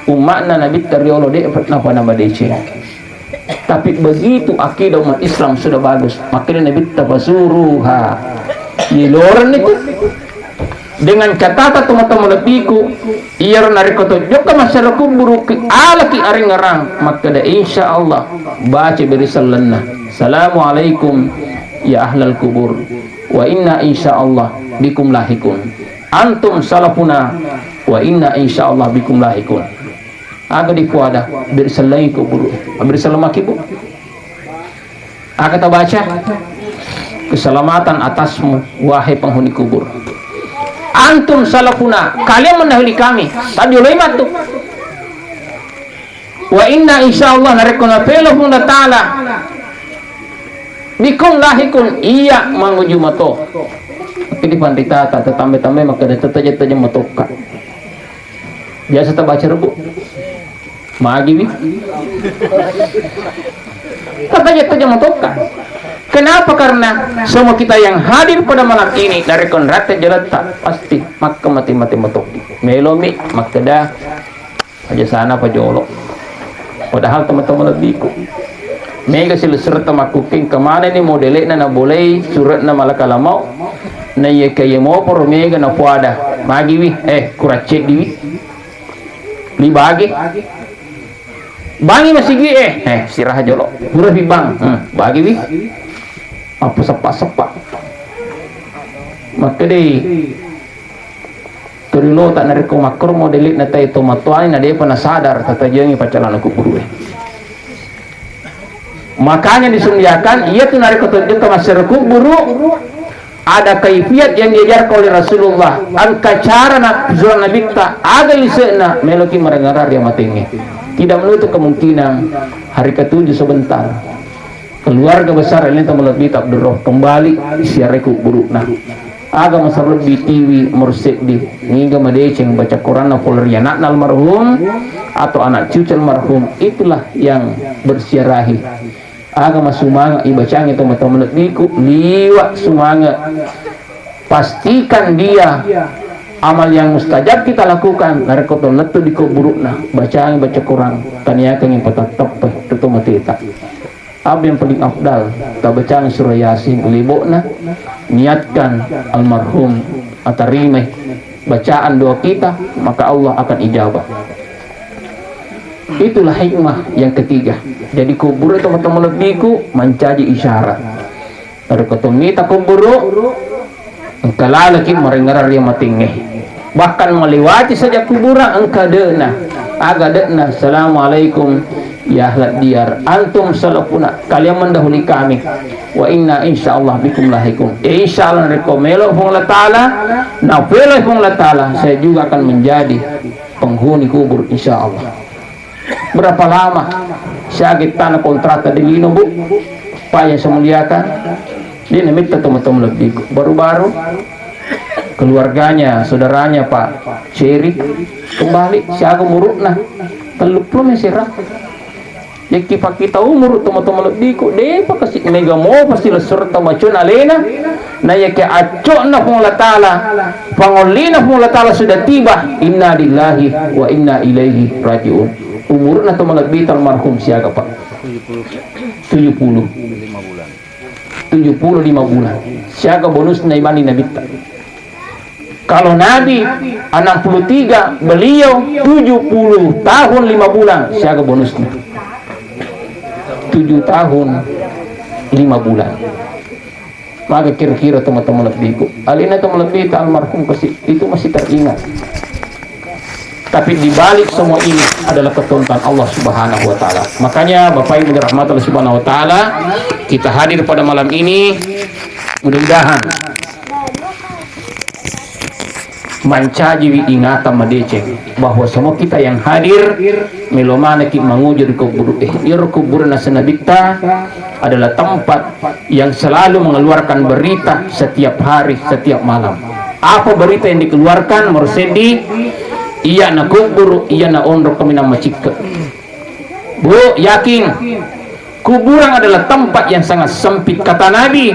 umma'na Nabitta riolo de' napa namadeceng. Tapi begitu akidah umat Islam sudah bagus, makanya Nabitta fasuruha, diloren itu. Dengan catatan teman-teman lebbiku, iyaro narekko to jokka massero kuburu ki alaki arengngerang, makkeda insya Allah baca beri sellenna, "Assalamualaikum ya ahlal kubur, wa inna insya Allah bikum lahikun. Antum salafuna, wa inna insya Allah bikum lahikun." Aga dipuada, beri sellengi kuburu, beri sellemaki, Bu. Aga tabaca? Keselamatan atasmu, wahai penghuni kubur. Antum salafuna, kalian mendahului kami. Tadi oleh matu. Wa inna insya Allah narekko napelo Puang Allah Ta'ala bikum lahikun, iya manguju mato. Ini pandita tak tetambe-tambe maka ada tetaja-taja matokka. Biasa tabaca rebbu. Magiwi. Tataja-taja motokka. Kenapa? Karena semua kita yang hadir pada malam ini dari konrate jaletta pasti makka mati-mati motokki. Melomi makkeda aja sana pajolo. Padahal teman-teman lebbiku. Mega silessuretta makkukkeng kemana ni modele'na nabolei sure'na malakalamau. Na iya kaya moporo mega napuada. Magiwi, eh, kuracceddiwi. Libagi. Bangi masigi, eh, eh, siraha jolo. Pura pi bang. Hmm, bagiwi. Apa seppa-seppa. Makkedai. Turilota narekko makkoro modele'na tai tomatoani na depa nasadar tatajengi paccalana kuburu e. Makanya disundiakan, iya tu narekko tojjengka massero kuburu, ada kaifiat yang diajarkan oleh Rasulullah. Engka cara na zona nabitta, aga lise'na, meloki marengarang ri amatengnge. Tidak menutup kemungkinan hari ketujuh sebentar keluarga besar Alinta Malebbi Abdurrahman kembali siareku burukna. Aga masarobbi tiwi murseddi, niga madeceng baca Quranna pole ri anakna almarhum atau anak cucu almarhum, itulah yang bersiarahi. Aga masumanga ibacangi tomatoa malebbiku, liwa sumanga. Pastikan dia amal yang mustajab kita lakukan, narekko to lettu di kuburukna, bacangi baca Quran, taniakangi patatteppai tu tomateta. Apa yang paling afdal, tabacang surah Yasin, libokna, niatkan almarhum atarimai bacaan doa kita, maka Allah akan ijabah. Itulah hikmah yang ketiga. Jadi kuburu tomatoa malebbiku mancaji isyarat. Narekko to mita kuburu, engka lalaki marengngerang ri amatengnge. Bahkan melewati saja kuburan engka de'na. Aga de'na, "Assalamualaikum ya ahlad diyar. Antum salafuna, kalian mendahului kami. Wa inna insyaallah bikum lahiqun." Ya insyaallah narekko melo Puang Allah Taala, na pelo Puang Allah Taala, saya juga akan menjadi penghuni kubur insyaallah. Berapa lama siaga tana kontrakta di lino, Bu? Pak yang saya muliakan, dia namitta tomatoa malebbiku. Baru-baru keluarganya, saudaranya Pak Ceri kembali siaga umurna tellu pulo mesera. Yakki pakkita umuru tomatoa malebbiku, depa kasi mega mo pasti lessurta macun alena. Na yake accokna Puang Allah Taala, pangollina Puang Allah Taala sudah tiba, inna lillahi wa inna ilaihi rajiun. Umurna to malebbi almarhum siaga, Pak? Tujuh puluh. Tujuh puluh lima bulan. Siaga bonusna ibani nabitta. Kalau Nabi enam puluh tiga, beliau tujuh puluh tahun lima bulan. Siaga bonusna. Tujuh tahun lima bulan. Maka kira-kira teman-teman lebbiku. Alina teman lebbi ta almarhum kasi itu masih teringat. Tapi di balik semua ini adalah ketontonan Allah Subhanahu wa Ta'ala. Makanya, Bapak Ibu dirahmati Allah Subhanahu wa Ta'ala, kita hadir pada malam ini, mudah-mudahan mancajiwi ingatan madeceng bahwa semua kita yang hadir melo manekki manguju ri kuburu, eh, iyaro kuburna nabitta adalah tempat yang selalu mengeluarkan berita setiap hari, setiap malam. Apa berita yang dikeluarkan? Nomor seddi, iyana kuburu, iyana onro kaminang macikke. Bu, yakin, kuburan adalah tempat yang sangat sempit. Kata Nabi,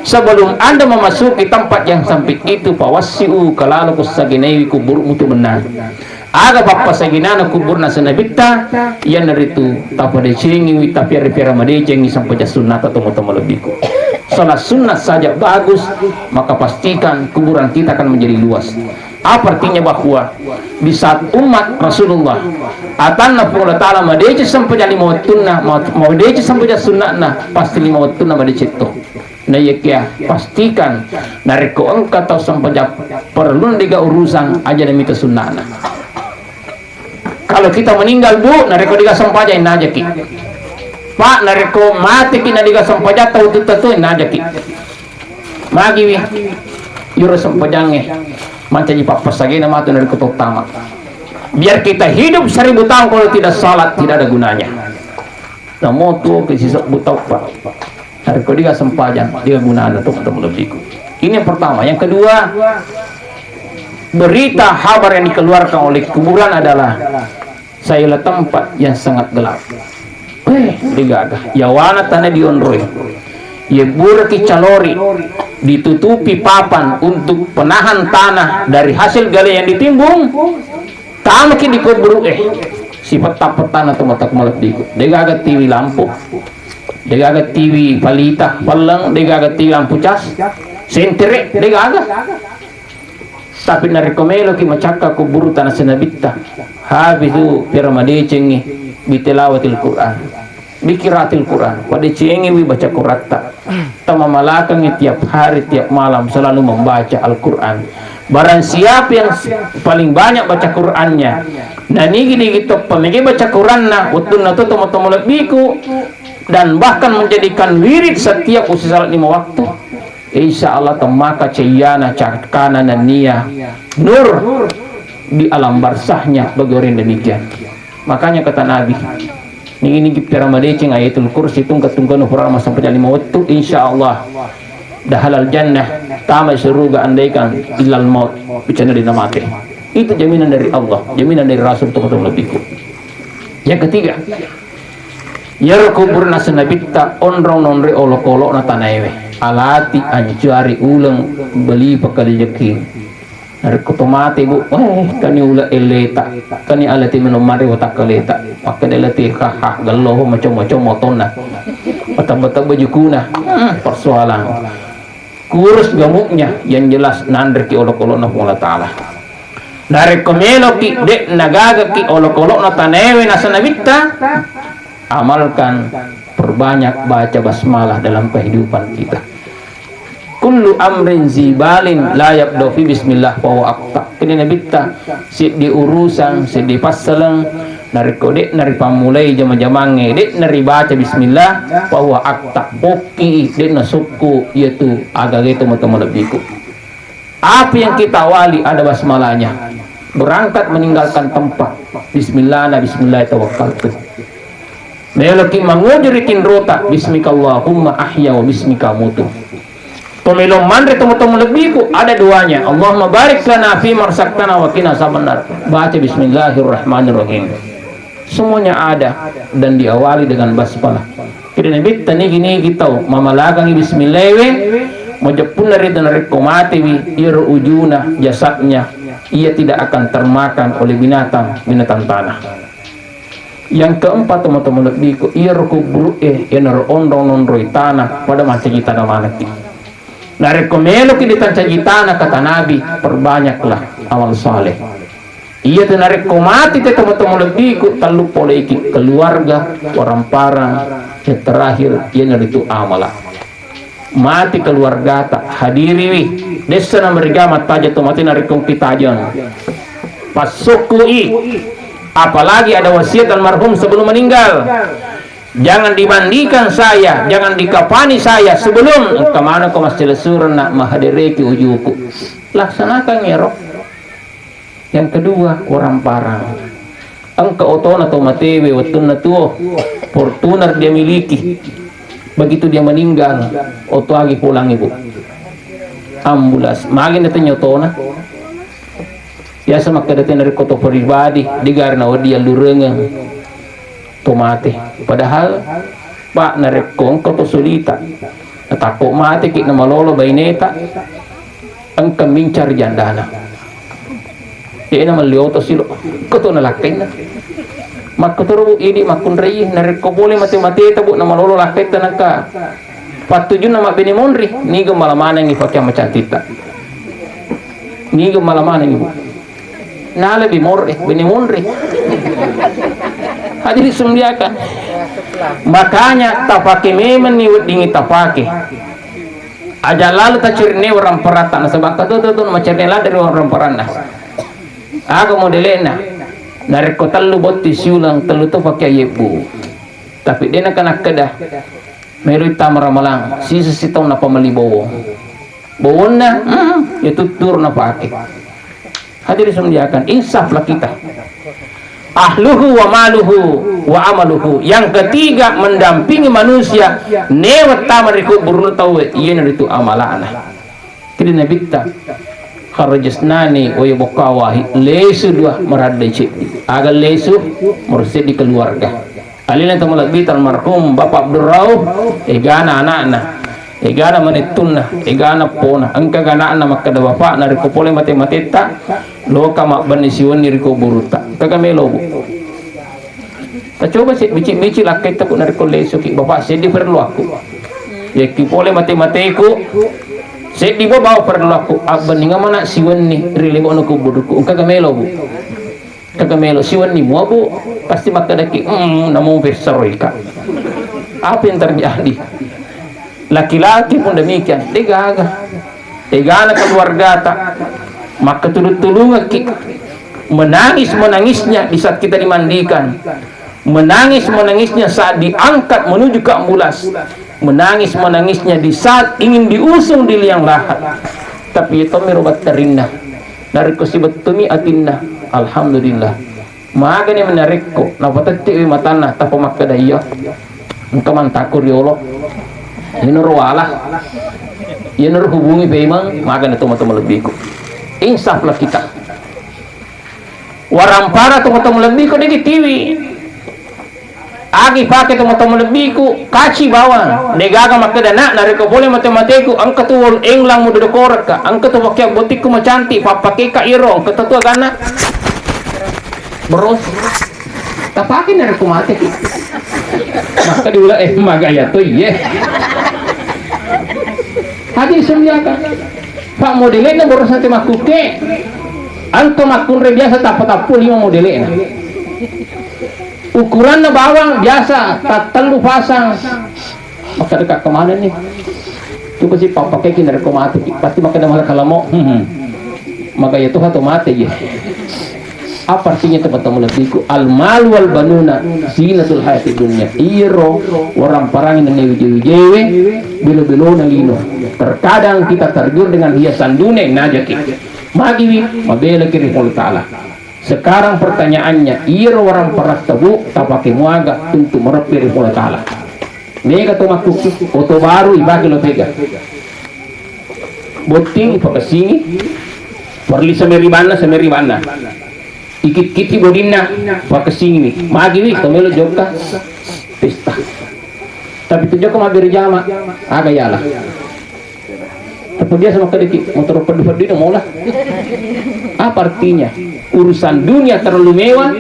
sebelum Anda memasuki tempat yang sempit itu, fawassu, kalalo kusaginaiwi kuburmu tu mennang. Aga pappasaginana kuburna nabitta, iyanaritu tapadecengiwi, tapiara-piara madecengi sempajang sunnata tomatoa malebbiku. Salat sunnah saja bagus, maka pastikan kuburan kita akan menjadi luas. Apa artinya? Bahwa di saat umat Rasulullah atanna Puang Allah Ta'ala madeceng sempajang lima wettunna, ma-, madeceng sempajang sunnatna, pasti lima wettunna madeceng to. Naiyakia pastikan narekko engka tau sempajang perlu diga urusan, aja namita sunnana. Kalau kita meninggal, Bu, narekko diga sempajang, najaki. Pak, narekko mateki na diga sempajang tau tutta tu, najaki. Magiwi yuro sempajangnge mancaji pappasagena matu narekko tottama. Biar kita hidup seribu tahun, kalau tidak salat, tidak ada gunanya. Namo tuo ke sisebbu tau, Pak. Narekko diga sempajang, diga gunana to, to malebbiku. Ini yang pertama. Yang kedua, Berita habar yang dikeluarkan oleh kuburan adalah, "Saya ialah tempat yang sangat gelap." Eh, degaga. Yawana tana dionroi. Yebburaki calori, ditutupi papan untuk penahan tanah dari hasil gale yang ditimbun. Tamaki di kuburu, eh, sipetta-pettana to mata malebbiku. Degaga tiwi lampu. Degaga tiwi palita, palleng, degaga tiwi lampu cas. Sentere, degaga. Tapi narekko meloki macakka kuburu tana senabitta, hafizu, pira madecengi, bitelawatil Quran, bikiratil Quran, padecengiwi baca Quratta. Tamamalakangi tiap hari, tiap malam selalu membaca Al-Quran. Barang siapa yang s-, paling banyak baca Qurannya, nanigi-nigi toppa mege baca Quranna, wettunna to tomo-tomo lebbiku, dan bahkan menjadikan wirid setiap usi salat lima waktu, insya Allah temmaka ceyyana cakkana nennia nur di alam barzahnya bagi orang yang demikian. Makanya kata Nabi, nigi-nigi pira madeceng Ayatul Kursi tungke-tungkena pura massempajang lima wettu, insya Allah dahalal jannah, tama suruga andaikan illal maut, bicara di namate. Itu jaminan dari Allah, jaminan dari Rasul, teman-teman lebihku. Yang ketiga, iyaro kuburna senabitta onrong nonroi olokolo'na tanaewe. Alati ancuari uleng beli pakalilekki. Narekko to mate, Bu, eh, kani ula elleta, kani alati minum mari watakkaleta. Makkeda alati, haha, gelloho macam-macam motonna. Betebbe-tebbe jukuna. Hmm, persoalan. Kurus gemuknya, yang jelas nanreki olok-olokna Puang Allah Ta'ala. Narekko meloki, de' nagagaki olok-olokna tanaewe naseng Nabitta, amalkan, perbanyak baca basmalah dalam kehidupan kita. Kullu amrin zibalin la yabda'u fi bismillah fahuwa aqta. Kini Nabitta, siddi urusan, siddi passaleng, narekko de'na ripammulai jama-jamangnge, de'na ribaca bismillah, fahuwa aqta, pokki, de'na sukku, iyatu agaga itu mata malebbiku. Apa yang kita awali ada basmalahnya. Berangkat meninggalkan tempat. Bismillah, na bismillah tawakkaltu. Meloki manguju ri tinrota, bismikallahumma ahya wa bismika amutu. Pemelo manre temu-temu lebbiku, ada doanya. Allahumma barik lana fi marzaqtana wa qina azabannar. Baca bismillahirrahmanirrahim. Semuanya ada dan diawali dengan basmalah. Jadi Nabitta nigi-nigi tau mamalakangi bismillah we, majeppunna ritu narekko matewi, iyaro ujuna jasadnya, ia tidak akan termakan oleh binatang, binatang tanah. Yang keempat, teman-teman lebbiku, iyaro kuburu'e, iyanaro onrong nonroi tanah, pada mancaji tanah manekki. Narekko meloki ditancaji tanah, kata Nabi, perbanyaklah amal saleh. Iyatu narekko mati te teman-teman lebbiku, tellu poleiki, keluarga, orang parang, yang terakhir, iyanaritu amala. Mati keluargata, hadiriwi. Dessa na meriga mattaja to mati narekko engki tajeng. Passukkui. Apalagi ada wasiat almarhum sebelum meninggal. Jangan dimandikan saya, jangan dikafani saya sebelum engka manengko masselesureng na mahadereki ujuku. Laksanakan ero. Yang kedua, orang parang. Engka otona to matewe wettunna tuo, Fortuner dia miliki. Begitu dia meninggal, otoagi pulang ibu. Ambulans, magi natanya otona. Biasa makkeda tena rekko to pribadi, digari na wedding allurengeng to mate. Padahal, Pak, narekko engka to sulita, natakko mateki namalolo baineta, engka mincar jandana. De'na melli oto silo, engka to nalakkainna. Makkotoro, Bu, idi makkunrai, narekko pole mate-mateta, Bu, namalolo lakkaitta nengka pattujunna mabbene monri, niga mala manengi pakeang macantitta. Niga mala manengi, Bu. Nalebi morre, bene monri. Hadirin sumdiakan. Makanya tapake memenni weddingi tapake. Aja lalu tacerinne waramparatta nasaba engka to to macerinne ladde ri waramparanna. Aga modele'na? Narekko tellu botti siuleng tellu to pake yebbu. Tapi de' naka nakkeda. Melo tama ramalang, sisa sitaung napamelli bowong. Bowonna, mm, ya tuttur napake. Hadirin sumdiakan, insaflah kita. Ahluhu wa maluhu wa amaluhu. Yang ketiga, mendampingi manusia newa tama ri kuburuna tauwe, iyanaritu amalana. Jadi Nabitta, Tarajasnani waya bokka wahi, lesu dua, maraddai ceddi. Aga lesu? Murseddi keluarga. Alena to malebbi almarhum Bapak Abdul Rauf, egana anakna, egana manettunna, egana pona, engka ganakna makkeda bapak, narekko pole mate-matetta, loka mabbenni siwenni ri kuburutta. Engka melo, Bu. Tacoba si bicik-bicik lakkaitta ku narekko lesuki, bapak seddi perlu aku. Yekki pole mate-mateku, seddi bawa perlu aku, abbenninga mana siwenni ri lebo'na kuburukku. Engka melo, Bu. Kaga melo siwenni mua, Bu, pasti makkedaki, "Mm, namu pessaroi ka." Apa yang terjadi? Laki-laki pun demikian, degaga. Egana keluargata, makkatulung-tulungekki. Menangis-menangisnya di saat kita dimandikan. Menangis-menangisnya saat diangkat menuju ke ambulans. Menangis-menangisnya di saat ingin diusung di liang lahat. Tapi itu miro batterinna. Narekko sibettumi atinna, alhamdulillah. Magani menarekko napatettiwi matanna, tappa makkeda, "Iya, engka mantaku riolo." Iyanaro wala. Iyanaro hubungi pemeng, magani tomatoa malebbiku. Insaflah kita. Warampara tomatoa malebbiku, degi tiwi. Agi pake tomatoa malebbiku, kaci bawang. Degaga makkeda, "Nak, narekko pole mate-mateku, engka tu wol englang mudodokorekka, engka tu pakeang botikku macantik, pappakeka iro, engka tu aganna." Bro, tapake narekko mateki. Maka diula, eh, magaya to, iye. Haji disembiaka. Pak modelena baru sate makkuke. Engka makkunrai biasa tappa-tappu lima modelena. Ukuranna bawang biasa tattellu pasang. Maka dekat kemana nih? Coba si papa kayak gini, rekko mati, pasti makan malah kalau mau. Hmm. Maka ya Tuhan tuh mati ya. Apa artinya teman-teman lebihku? Al malu wal banuna zinatul hayatid dunya. Iro orang parangi nene wije-wijewe, belo-belona lino. Terkadang kita tergiur dengan hiasan dunia najaki. Magiwi, mabela kiri Allah Ta'ala. Sekarang pertanyaannya, iyaro warang paratta, Bu, tapake muaga untuk mereppe ri Puang Allah Ta'ala? Mega to makkukku, oto baru ipake lo tega. Botting ipakessingi, parli sameri banna, sameri banna. Ikit-kiti bodinna, pakessingi. Magi wi, to melo jokka pesta. Tapi tu jokka mabbere jama, aga yala. Tapi biasa makkadaki, motoro peddu-peddu no mola. Apa artinya? Urusan dunia terlalu mewah,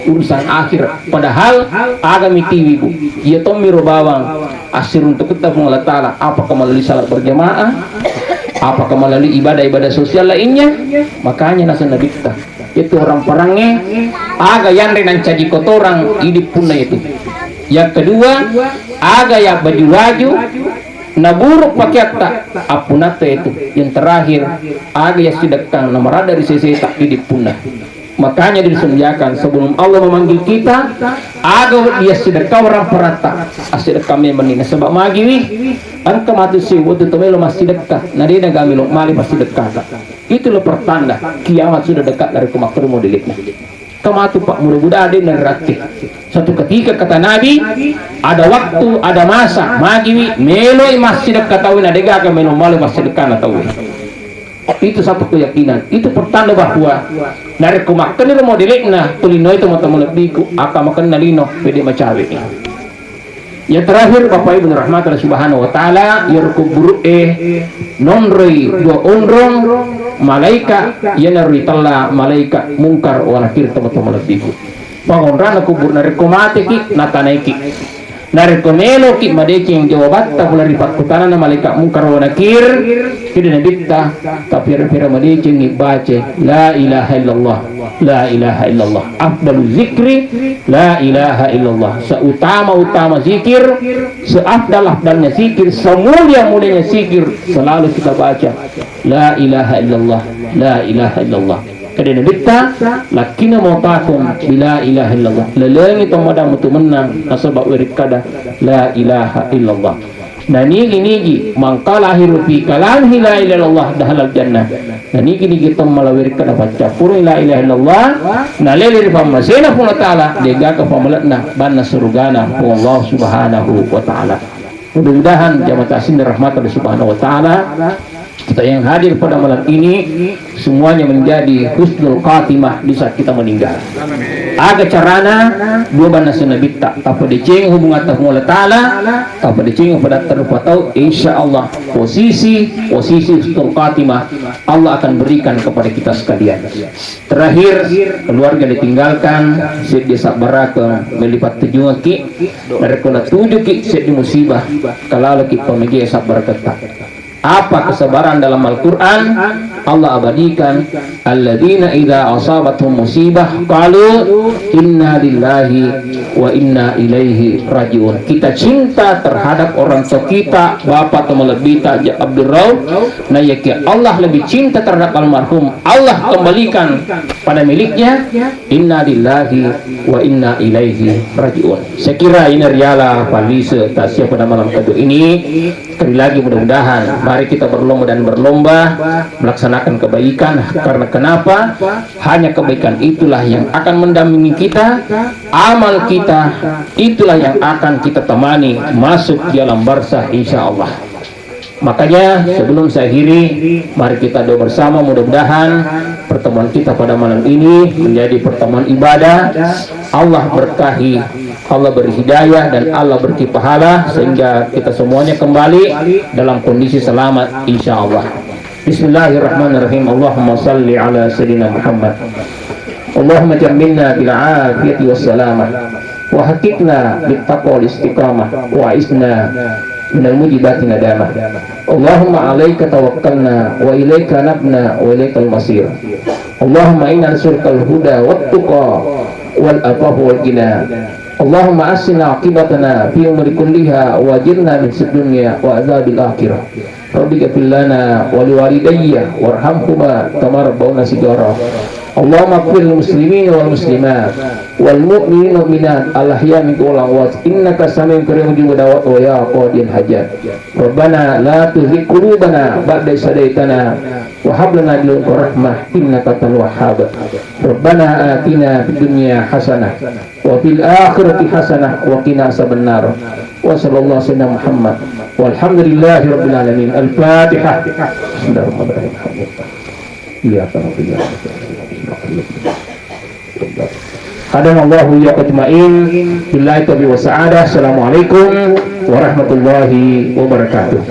urusan akhirat. Padahal aga mitiwi, Bu. Iya tommi ro bawang assiruntuketta Puang Allah Ta'ala. Apakah melalui salat berjamaah? Apakah melalui ibadah-ibadah sosial lainnya? Makanya naseng Nabitta, itu orang parange, aga yanre nancaji kotorang idi punna itu. Yang kedua, aga ya baju-baju, naburuk pakeatta, appunatta itu. Yang terakhir, aga ya sidekkang namarada ri seseta idi punna. Makanya disendiakan sebelum Allah memanggil kita, aga dia sedekah orang paratta, asedekah memang ini. Sebab magiwi, engka matu si waktu tomelo massidekka, nadena gamelo mali massidekka. Itulah pertanda kiamat sudah dekat dari kemakruh modelnya. Kematu Pak, mudah-mudahan ada yang ngerti. Satu ketika kata Nabi, ada waktu, ada masa, magiwi, meloi massidekka tauwe, nadega aga melo mali massidekka na tauwe. Itu satu keyakinan. Itu pertanda bahwa narekko makkeniro modelekna, tuli noi to mata malebbiku, aka makenna lino, pede macawe. Yang terakhir, Bapak Ibu rahmatan Subhanahu wa Ta'ala, iyaro kuburu'e nonroi dua onrong malaika, iyanaro ritella malaika Mungkar wa Nakir, to mata malebbiku. Pangonrana kubur narekko mateki, natanaiki. Narekko meloki madeceng jawabatta pole ri pakkutanana malaika Mungkar wa Nakir, kede Nabitta, tapira-pira madecengi bace, "La ilaha illallah, la ilaha illallah." Afdalu zikri, la ilaha illallah. Seutama-utama zikir, seafdal-afdalnya zikir, semulia-mulianya zikir, selalu kita baca, "La ilaha illallah, la ilaha illallah." Kede Nabitta, "Lakkina mautakum bi la ilaha illallah." Lalengi to mada mutu mennang nasaba werekkada la ilaha illallah. Nanigi-nigi mangkala akhiru fi kalamihi la ilaha illallah dakhalal jannah. Nanigi-nigi to mala werekkada paccappureng la ilaha illallah, nalele ri pammasena Puang Allah Ta'ala, degaga pamalekna banna surugana Puang Allah Subhanahu wa Ta'ala. Mudah-mudahan jamaah takzim rahmatan Subhanahu wa Ta'ala, Kita yang hadir pada malam ini semuanya menjadi husnul khatimah di saat kita meninggal. Aga carana? Dua bana nabitta, tapadeceng hubungan ta Puang Allah Ta'ala, tapadeceng pada terlupa tahu, insya Allah posisi posisi husnul khatimah Allah akan berikan kepada kita sekalian. Terakhir, keluarga ditinggalkan, seddi sabbarakeng melli pattujungekki, narekko natujuki seddi musibah, kalaloki pamege sabbaraketta. Apa kesabaran dalam Al-Quran? Allah abadikan, alladzina idza asabatuhum musibah qalu inna lillahi wa inna ilaihi rajiun. Kita cinta terhadap orang tua kita, bapak atau melebbita Abdul Rauf, nah, ya, Allah lebih cinta terhadap almarhum, Allah kembalikan pada miliknya, inna lillahi wa inna ilaihi rajiun. Saya kira ini riala palise tasia pada malam kedua ini. Sekali lagi, mudah-mudahan mari kita berlomba dan berlomba melaksanakan kebaikan. Karena kenapa? Hanya kebaikan itulah yang akan mendampingi kita, amal kita itulah yang akan kita temani masuk di alam barzah, insya Allah. Makanya, sebelum saya akhiri, mari kita doa bersama, mudah-mudahan pertemuan kita pada malam ini menjadi pertemuan ibadah. Allah berkahi, Allah beri hidayah, dan Allah beri pahala sehingga kita semuanya kembali dalam kondisi selamat, insya Allah. Bismillahirrahmanirrahim. Allahumma salli ala Sayyidina Muhammad. Allahumma jammilna bil afiyati was salamah. Wa haqiqna bit taqwa wal istiqamah. Wa aisna minal mujibati nadamah. Allahumma alaika tawakkalna wa ilaika anabna wa ilaikal masir. Allahumma inna nas'aluka al huda wat tuqa wal afafa wal ghina. Allahumma ahsin aqibatana fi umuri kulliha wa ajirna min fitnatil dunya wa adzabil akhirah. Rabbi ghfir lana wa liwalidayya warhamhuma kama rabbauna shighara. Allahumma ighfir lil muslimina wal muslimat wal mu'minina wal mu'minat al ahya'i minhum wal amwat innaka sami'un qaribun mujibud da'wat wa ya qadiyal hajat. Rabbana la tuzigh qulubana ba'da idh hadaytana wa hab lana min ladunka rahmah innaka antal wahhab. Rabbana atina fid dunya hasanah wa fil akhirati hasanah wa qina azabannar. Wa sallallahu sayyidina Muhammad. Walhamdulillahi rabbil alamin. Al-Fatihah. Bismillahirrahmanirrahim. Iyyaka na'budu wa iyyaka nasta'in. Hadanallahu wa iyyakum ajma'in. Billahi taufiq was sa'adah. Assalamualaikum warahmatullahi wabarakatuh.